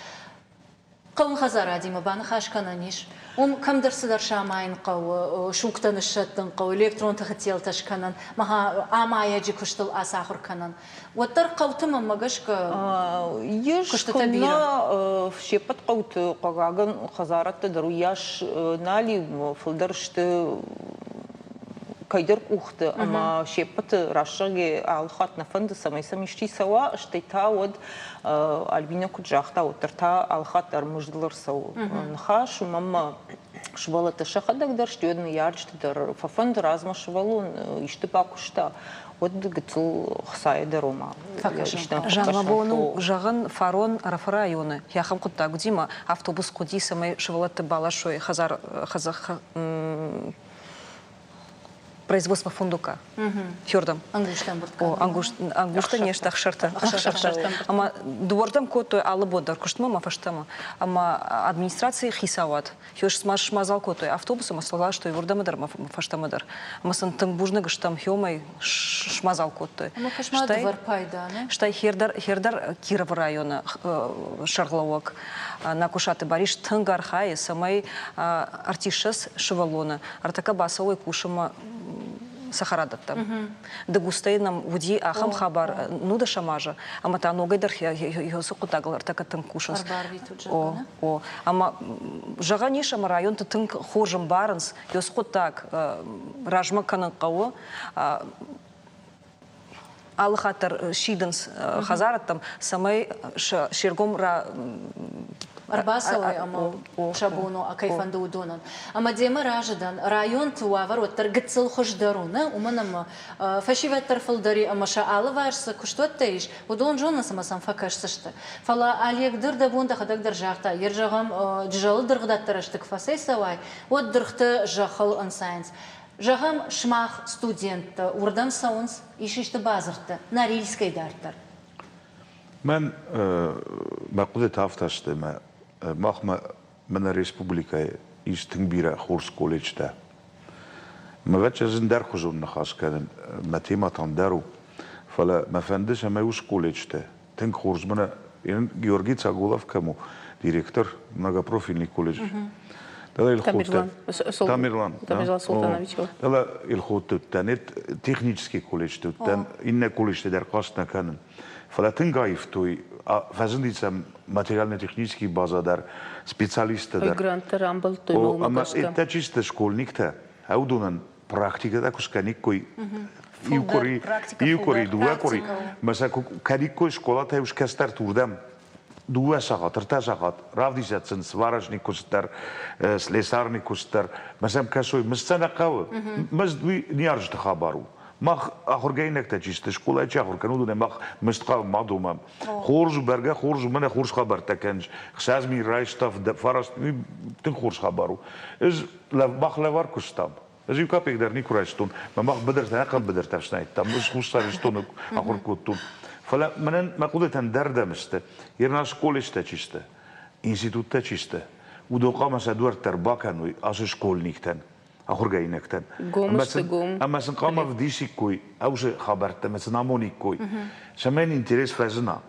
Хъӕуын хӕдзарадимӕ баныхас кӕнӕн ис. Уым кӕмдӕр цыдӕр самайын хъӕуы, сугтӕ ныссӕттын хъӕуы, электрон тыхы телтӕ скӕнын, амайӕджы куыстыл ацахуыр кӕнын. Уӕддӕр хъӕуты мӕнмӕ гӕсгӕ куыстытӕ бирӕ. Се ппӕт хъӕуты, хъыгагӕн, хӕдзарадтӕ дӕр уыйас нал и, фылдӕр сты кӕйдӕр къухты ӕмӕ се ппӕты рӕстӕгӕй алы хатт нӕ фӕнды, цӕмӕй сӕм исчи цӕуа, стӕй та уӕд Альбина куыд загъта, уӕддӕр та алы хатт дӕр мыздыл ӕрцӕуы ныхас, уымӕн ӕмӕ сывӕллӕттӕ сӕхӕдӕг дӕр, стӕй уӕд ныййарджыты дӕр фӕфӕнды, размӕ сывӕллон исты бакуыста, уӕд гыццыл хцайы дӕр ома Мӕ бон у зӕгъын, фарон Ӕрӕфы районы ахӕм хъуыддаг уыди ӕмӕ автобус хъуыди, цӕмӕй сывӕллӕтты баласой хӕдзар производство фундука. Фердӕм. Ӕнгузтӕ Ӕнгузтӕ не сты ӕхсӕртӕ. Ӕмӕ дыууӕрдӕм кодтой алы бон дӕр куыстмӕ ӕмӕ фӕстӕмӕ. Ӕмӕ администрацийы хицауад смазал кодтой автобус ӕмӕ сӕ ластой уырдӕмӕ дӕр ӕмӕ фӕстӕмӕ дӕр. Ӕмӕ сын тынг бузныг стӕм, хиомӕй смазал кодтой. Стӕй хердӕр Кировы районы сӕргълӕууӕг Накуысаты Барис тынг архайы, цӕмӕй артисттӕ сывӕллоны ӕртӕккӕ бацӕуой кусынмӕ. цӕхӕрадӕттӕм. Дыгустӕй нӕм уыди ахӕм хабар нудӕсӕм азы, ӕмӕ та ногӕй дӕр уыцы хъуыддагыл ӕртӕккӕ тынг кусынц. О, о. Ӕмӕ зӕгъӕн ис, ӕмӕ районты тынг хорз ӕмбарынц, уыцы хъуыддаг размӕ кӕнын хъӕуы. Алы хатт дӕр сидынц хӕдзарӕдтӕм, цӕмӕй се ргом ӕрбацӕуой ӕмӕ сӕ бон у, кӕй фӕнды уыдонӕн. Ӕмӕ демӕ разы дӕн, районты уавӕр уӕддӕр гыццыл хуыздӕр у, нӕ? Уымӕн ӕмӕ фӕсивӕд дӕр фылдӕр и ӕмӕ сӕ алыварс цы куыстуӕттӕ ис, уыдон зонынц ӕмӕ сӕм фӕкӕсдзысты. Фӕлӕ Олег дӕр дӕ бон дӕхӕдӕг дӕр загъта, йе зӕгъӕм, Джызӕлы дыргъдӕтты рӕзты куы фӕцӕйцӕуай, уӕд дыргътӕ зӕххыл ӕнцайынц. Зӕгъӕм, сымах, студенттӕ, уырдӕм цӕуынц, ис исты бадзырдтӕ, Норильскӕй дарддӕр? Мӕн мӕ хъуыдытӕ афтӕ сты, ӕмӕ махмӕ мӕнӕ республикӕйы ис тынг бирӕ хорз колледжтӕ. Мӕ ӕвӕццӕгӕн ӕндӕрхуызон ныхас кӕнын мӕ темӕтӕм дӕр у, фӕлӕ мӕ фӕнды, цӕмӕй уыцы колледжтӕ тынг хорз мӕнӕ Георгий Цаголов кӕм у, директор многопрофильный колледж. Тамерлан. Тамерлан. Тамерлан Султанович. Дала Илхотты уыдтӕн, технический колледжты уыдтӕн, иннӕ колледжты дӕр хъаст нӕ кӕнын. Фӕлӕ тынг аивтой, фӕзынди сӕм материально-технический база дӕр, специалисттӕ дӕр. Гранттӕ рамбылдтой номмӕ Ӕмӕ это чисто школьниктӕ, уыдонӕн практикӕтӕ куы скӕниккой иу къуыри, иу къуыри, дыууӕ къуыри, мӕ сӕ куы кӕниккой скъолатӕй ус кӕстӕрты уырдӕм дыууӕ сахат, ӕртӕ сахат равдисӕт сын сварочный куыст дӕр, слесарный куыст дӕр, мӕ сӕм кӕсой, мызд сӕ нӕ хъӕуы. Мызд уый ныййарджыты хабар у. Мах ахуыргӕнинӕгтӕ чи сты, скъолайы чи ахуыр кӕны, уыдонӕй мах мызд хъӕуы ма домӕм. Хорз у, бӕргӕ хорз у, мӕнӕ хорз хабӕрттӕ кӕныс. 60 райста, фараст, уый тынг хорз хабар у. Ӕз мах лӕвар куыстам. Ӕз иу капек дӕр никуы райстон. Мӕ мах быдыртӕ, ӕнӕхъӕн быдыртӕ ӕфснайдтам. Ӕз Хуссар Ирыстоны ахуыр кодтон. Фӕлӕ мӕнӕн мӕ хъуыдытӕн дӕрдӕм сты. Ернас колледжтӕ чи сты, институттӕ чи сты, уыдон хъуамӕ сӕ дуӕрттӕ ӕрбакӕной ацы школьниктӕн, ахуыргӕнинӕгтӕн. Гом сты гом. Ӕмӕ сын хъуамӕ вдисиккой ӕвзӕр хабӕрттӕ ӕмӕ сын амониккой, цӕмӕй интерес фӕзына.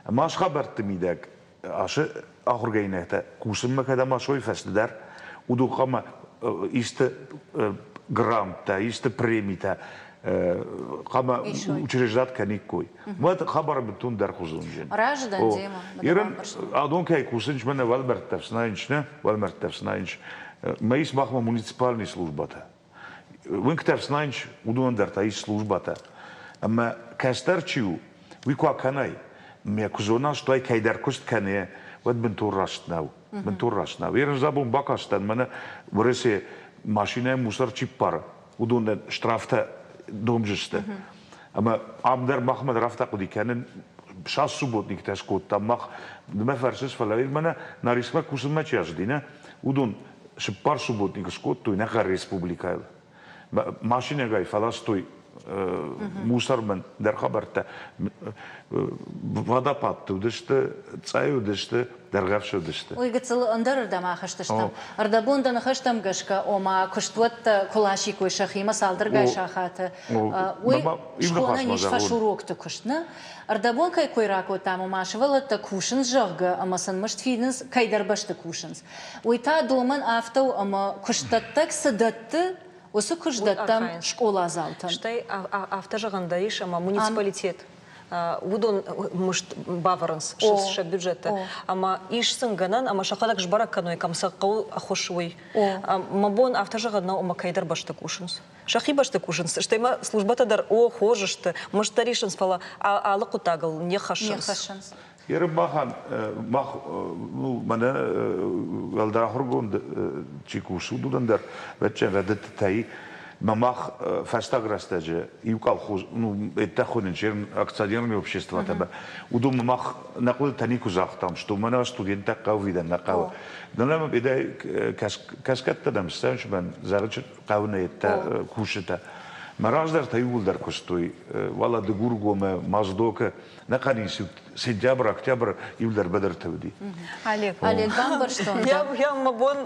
Ӕмӕ ацы хабӕртты мидӕг ацы ахуыргӕнинӕгтӕ кусынмӕ кӕдӕм асой фӕстӕдӕр, уыдон хъуамӕ исты гранттӕ, исты премитӕ хъуамӕ учреждат кӕниккой. Уӕд хабар бынтон дӕрхуызон зын. Разы дӕн демӕ. Ерын адон кӕй кусынч, мӕнӕ уӕлмӕрдтӕ ӕфснайынч, нӕ уӕлмӕрдтӕ ӕфснайынч, мӕ ис махмӕ муниципальный службӕтӕ. Уынгтӕ ӕфснайынч, уыдонӕн дӕр та ис службӕтӕ. Ӕмӕ кӕстӕр чи у, уый куы акӕнай, мӕ куы зона, стой кӕйдӕр куыст кӕны, уӕд бынтон раст нӕу. Бынтон раст нӕу. Ерын забон бакастӕн, мӕнӕ Уӕрӕсе машинӕйы мусор чи ппары, уыдонӕн штрафтӕ домджысты. Ӕмӕ ам дӕр махмӕ дӕр афтӕ хъуыди кӕнын, сас субботниктӕ скодтам мах, ды мӕ фӕрсыс, фӕлӕ мӕнӕ Нарисмӕ кусынмӕ чи ацыди, нӕ, уыдон цыппар субботник скодтой нӕ хъӕр республикӕйыл. Машинӕгай фӕластой мусормӕн дӕр хабӕрттӕ. Водопадты уыдысты, цъайы уыдысты, дӕргъӕвсы уыдысты. Уый гыццыл ӕндӕрырдӕм ахызтыстӕм. Ӕрдӕбон дӕ ныхӕстӕм гӕсгӕ, ома куыстуӕттӕ куы ласиккой сӕхимӕ цалдӕргай сахаты, уый схонӕн ис фӕсурокты куыст, нӕ? Ӕрдӕбон кӕй кой ракодтам, ома сывӕллӕттӕ кусынц, зӕгъгӕ, ӕмӕ сын мызд фидынц, кӕйдӕр бӕсты кусынц. Уый та домӕн афтӕ у, ӕмӕ куыстдӕттӕг цы дӕтты, уыцы куыст дӕттӕм скъоладзаутӕн. Стӕй афтӕ зӕгъӕн дӕр ис, ӕмӕ муниципалитет уыдон мызд бавӕрынц сӕ бюджетты ӕмӕ ис сын гӕнӕн ӕмӕ сӕхӕдӕг сбӕрӕг кӕной, кӕм сӕ хъӕуы ӕххуыс, уый. Мӕ бон афтӕ зӕгъӕн нӕу, ӕмӕ кӕйдӕр бӕсты кусынц. Сӕхи бӕсты кусынц, стӕй ма службӕтӕ дӕр о, хорз сты, мызд дӕр исынц, фӕлӕ алы хъуыддагыл не ххӕссынц. Ерын махӕн, мах, ну, мӕнӕ уӕлдӕр ахуыргонд чи кусы, уыдонӕн дӕр вӕччӕн рӕдыдтытӕй мӕ мах фӕстаг рӕстӕджы иу колхоз, ну, это хонын акционерное обществотӕ, уыдонмӕ мах нӕ хъуыдытӕ никуы загътам, что мӕнӕ студенттӕ хъӕуы видӕн нӕ хъӕуы. Нӕ кӕсгӕттӕ дӕм ссӕуынц мӕн зӕгъы хъӕуы нӕ кусджытӕ. Мӕ раздӕртӕ иууылдӕр куыстой, уӕлӕ Дыгургомы, Моздокы, Нӕхъӕн институт сентябрь, октябрь иуылдӕр быдырты уыди. Олег, Олег, бамбӕрстон. Я мӕ бон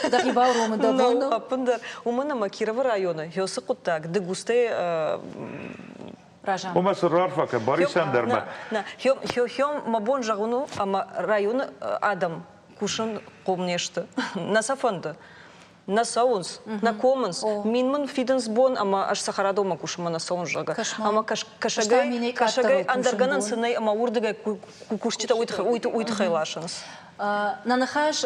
Дӕхи бауромын дӕ бон нӕу ӕппындӕр. Уымӕн ӕмӕ Кировы районы Хёсы хъуыддаг Дыгустӕй разамынд. Ома сын раарфӕ кӕн Барисӕн дӕр мӕ. Хём мӕ бон зӕгъын у, ӕмӕ районы адӕм кусын хъом не сты. Нӕ сӕ фӕнды. Нӕ цӕуынц, нӕ комынц. Мин мын фидынц бон ӕмӕ ӕз цӕхӕрадонмӕ кусынмӕ нӕ цӕуын, зӕгъгӕ. Ӕмӕ кӕсӕгӕй, кӕсӕгӕй ӕндӕр гӕнӕн цы нӕй ӕмӕ уырдыгӕй кусджытӕ уый тыххӕй ласынц. Нӕ ныхас,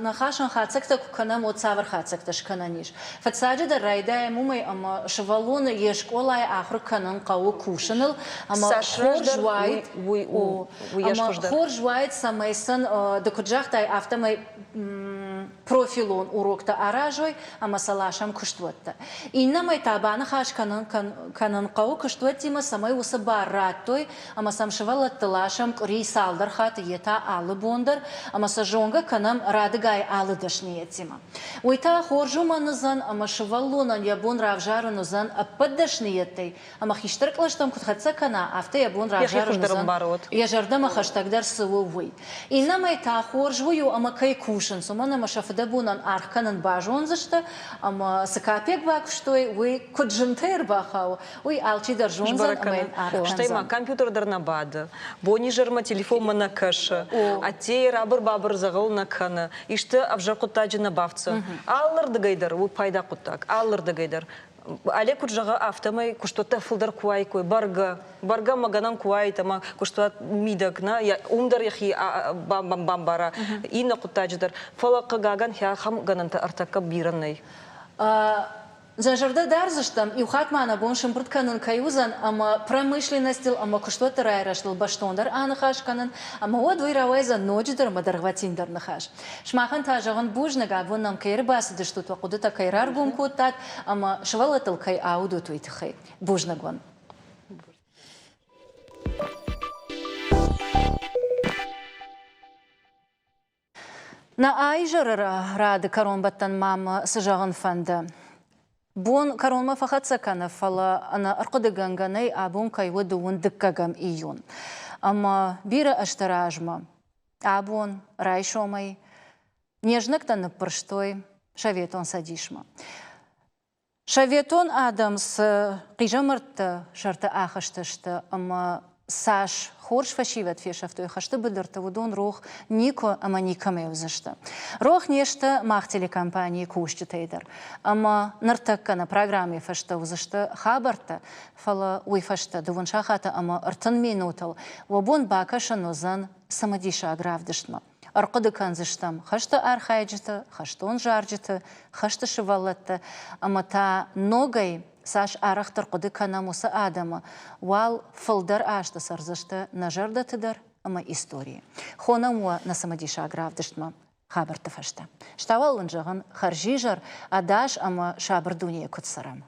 ныхасӕн хатдзӕгтӕ куы кӕнӕм, уӕд цавӕр хатдзӕгтӕ скӕнӕн ис? Фыццаджыдӕр райдайӕм уымӕй, ӕмӕ сывӕллоны йе скъолайы ахуыр кӕнын хъӕуы кусыныл, ӕмӕ хорз уаид, ӕмӕ хорз уаид, цӕмӕй сын, ды куыд загътай, афтӕмӕй профилон уроктӕ аразой ӕмӕ сӕ ласӕм куыстуӕттӕ. Иннӕмӕй та баныхас кӕнын кӕнын хъӕуы куыстуӕттимӕ, цӕмӕй уыцы бар радтой ӕмӕ сӕм сывӕллӕтты ласӕм къуыри цалдӕр хатты йе та алы бон дӕр ӕмӕ сӕ зонгӕ кӕнӕм радыгай алы дӕсныйӕдтимӕ. Уый та хорз уымӕн уыдзӕн, ӕмӕ сывӕллонӕн йӕ бон равзарын уыдзӕн ӕппӕт дӕсныйӕдтӕй ӕмӕ хистӕр кълӕстӕм куыд хӕццӕ кӕна, афтӕ йӕ бон равзарын уыдзӕн, йӕ зӕрдӕмӕ хӕстӕгдӕр цы у, уый. Иннӕмӕй та хорз уый у, ӕмӕ кӕй кусынц, уымӕн ӕмӕ сӕ фыдӕбонӕн аргъ кӕнын базондзысты, ӕмӕ цы капек бакуыстой, уый куыд зынтӕй ӕрбахауы, уый алчидӕр зондзӕн ӕмӕ йын аргъ кӕндзӕн. Стӕй ма компьютер дӕр нӕ бады, бонизӕрмӕ телефонмӕ нӕ кӕсы, ӕддейы рабыр-бабыр дзӕгъӕл нӕ кӕны, исты ӕвзӕр хъуыддаджы нӕ бафтдзӕн. Алырдыгӕй дӕр у пайда хъуыддаг, алырдыгӕй дӕр. Олег куыд зӕгъы, афтӕмӕй куыстуӕттӕ фылдӕр куы уаиккой, бӕргӕ, бӕргӕ ӕмӕ гӕнӕн куы уаид ӕмӕ куыстуат мидӕг, нӕ, уым дӕр йӕхи бамбара, иннӕ хъуыддаджы дӕр. Фӕлӕ, хъыгагӕн, ахӕм гӕнӕнтӕ ӕртӕккӕ бирӕ нӕй. Нӕ зӕрдӕ дардзыстӕм, иу хатт ма нӕ бон сӕмбырд кӕнын кӕй уыдзӕн ӕмӕ промышленностыл ӕмӕ куыстуӕтты райрӕзтыл бӕстондӕр аныхас кӕнын, ӕмӕ уӕд уый рауайдзӕн ноджыдӕр ӕмӕ дӕргъвӕтиндӕр ныхас. Сымахӕн та зӕгъын бузныг, абон нӕм кӕй ӕрбацыдыстут, уӕ хъуыдытӕ кӕй раргом кодтат ӕмӕ сывӕллӕттыл кӕй аудут, уый тыххӕй. Бузныг уын. Нӕ аизӕры рады кӕронбӕттӕн ма мӕ цы зӕгъын фӕнды. Бон кӕронмӕ фӕхӕццӕ кӕны, фӕлӕ ӕнӕ ӕрхъуыдыгӕнгӕ нӕй, абон кӕй у дыууын дыккӕгӕм июн. Ӕмӕ бирӕ ӕзты размӕ Абон, райсомӕй, не знӕгтӕ ныббырстой Советон Цӕдисмӕ. Советон адӕм цы хъизӕмӕртты сӕрты ахызтысты ӕмӕ цас хорз фӕсивӕд фесӕфтой хӕсты быдырты, уыдон рох никуы ӕмӕ никӕмӕй уыдзысты. Рох не сты мах телекомпанийы кусджытӕй дӕр. Ӕмӕ ныртӕккӕ нӕ программӕйы фӕстӕ уыдзысты хабӕрттӕ, фӕлӕ уый фӕстӕ дыууын сахаты ӕмӕ 30 минутыл уӕ бон бакӕсын уыдзӕн цымыдисаг равдыстмӕ. Ӕрхъуыды кӕндзыстӕм хӕсты архайджыты, хӕстон зарджыты, хӕсты сывӕллӕтты ӕмӕ та ногӕй цас арӕхдӕр хъуыды кӕнӕм уыцы адӕмы, уал фылдӕр азты цӕрдзысты нӕ зӕрдӕты дӕр ӕмӕ историйы. Хонӕм уӕ нӕ цымыдисаг равдыстмӕ хабӕртты фӕстӕ. Стауал уын зӕгъын хӕрзизӕр, ӕдас ӕмӕ сабыр дунейы куыд цӕрӕм.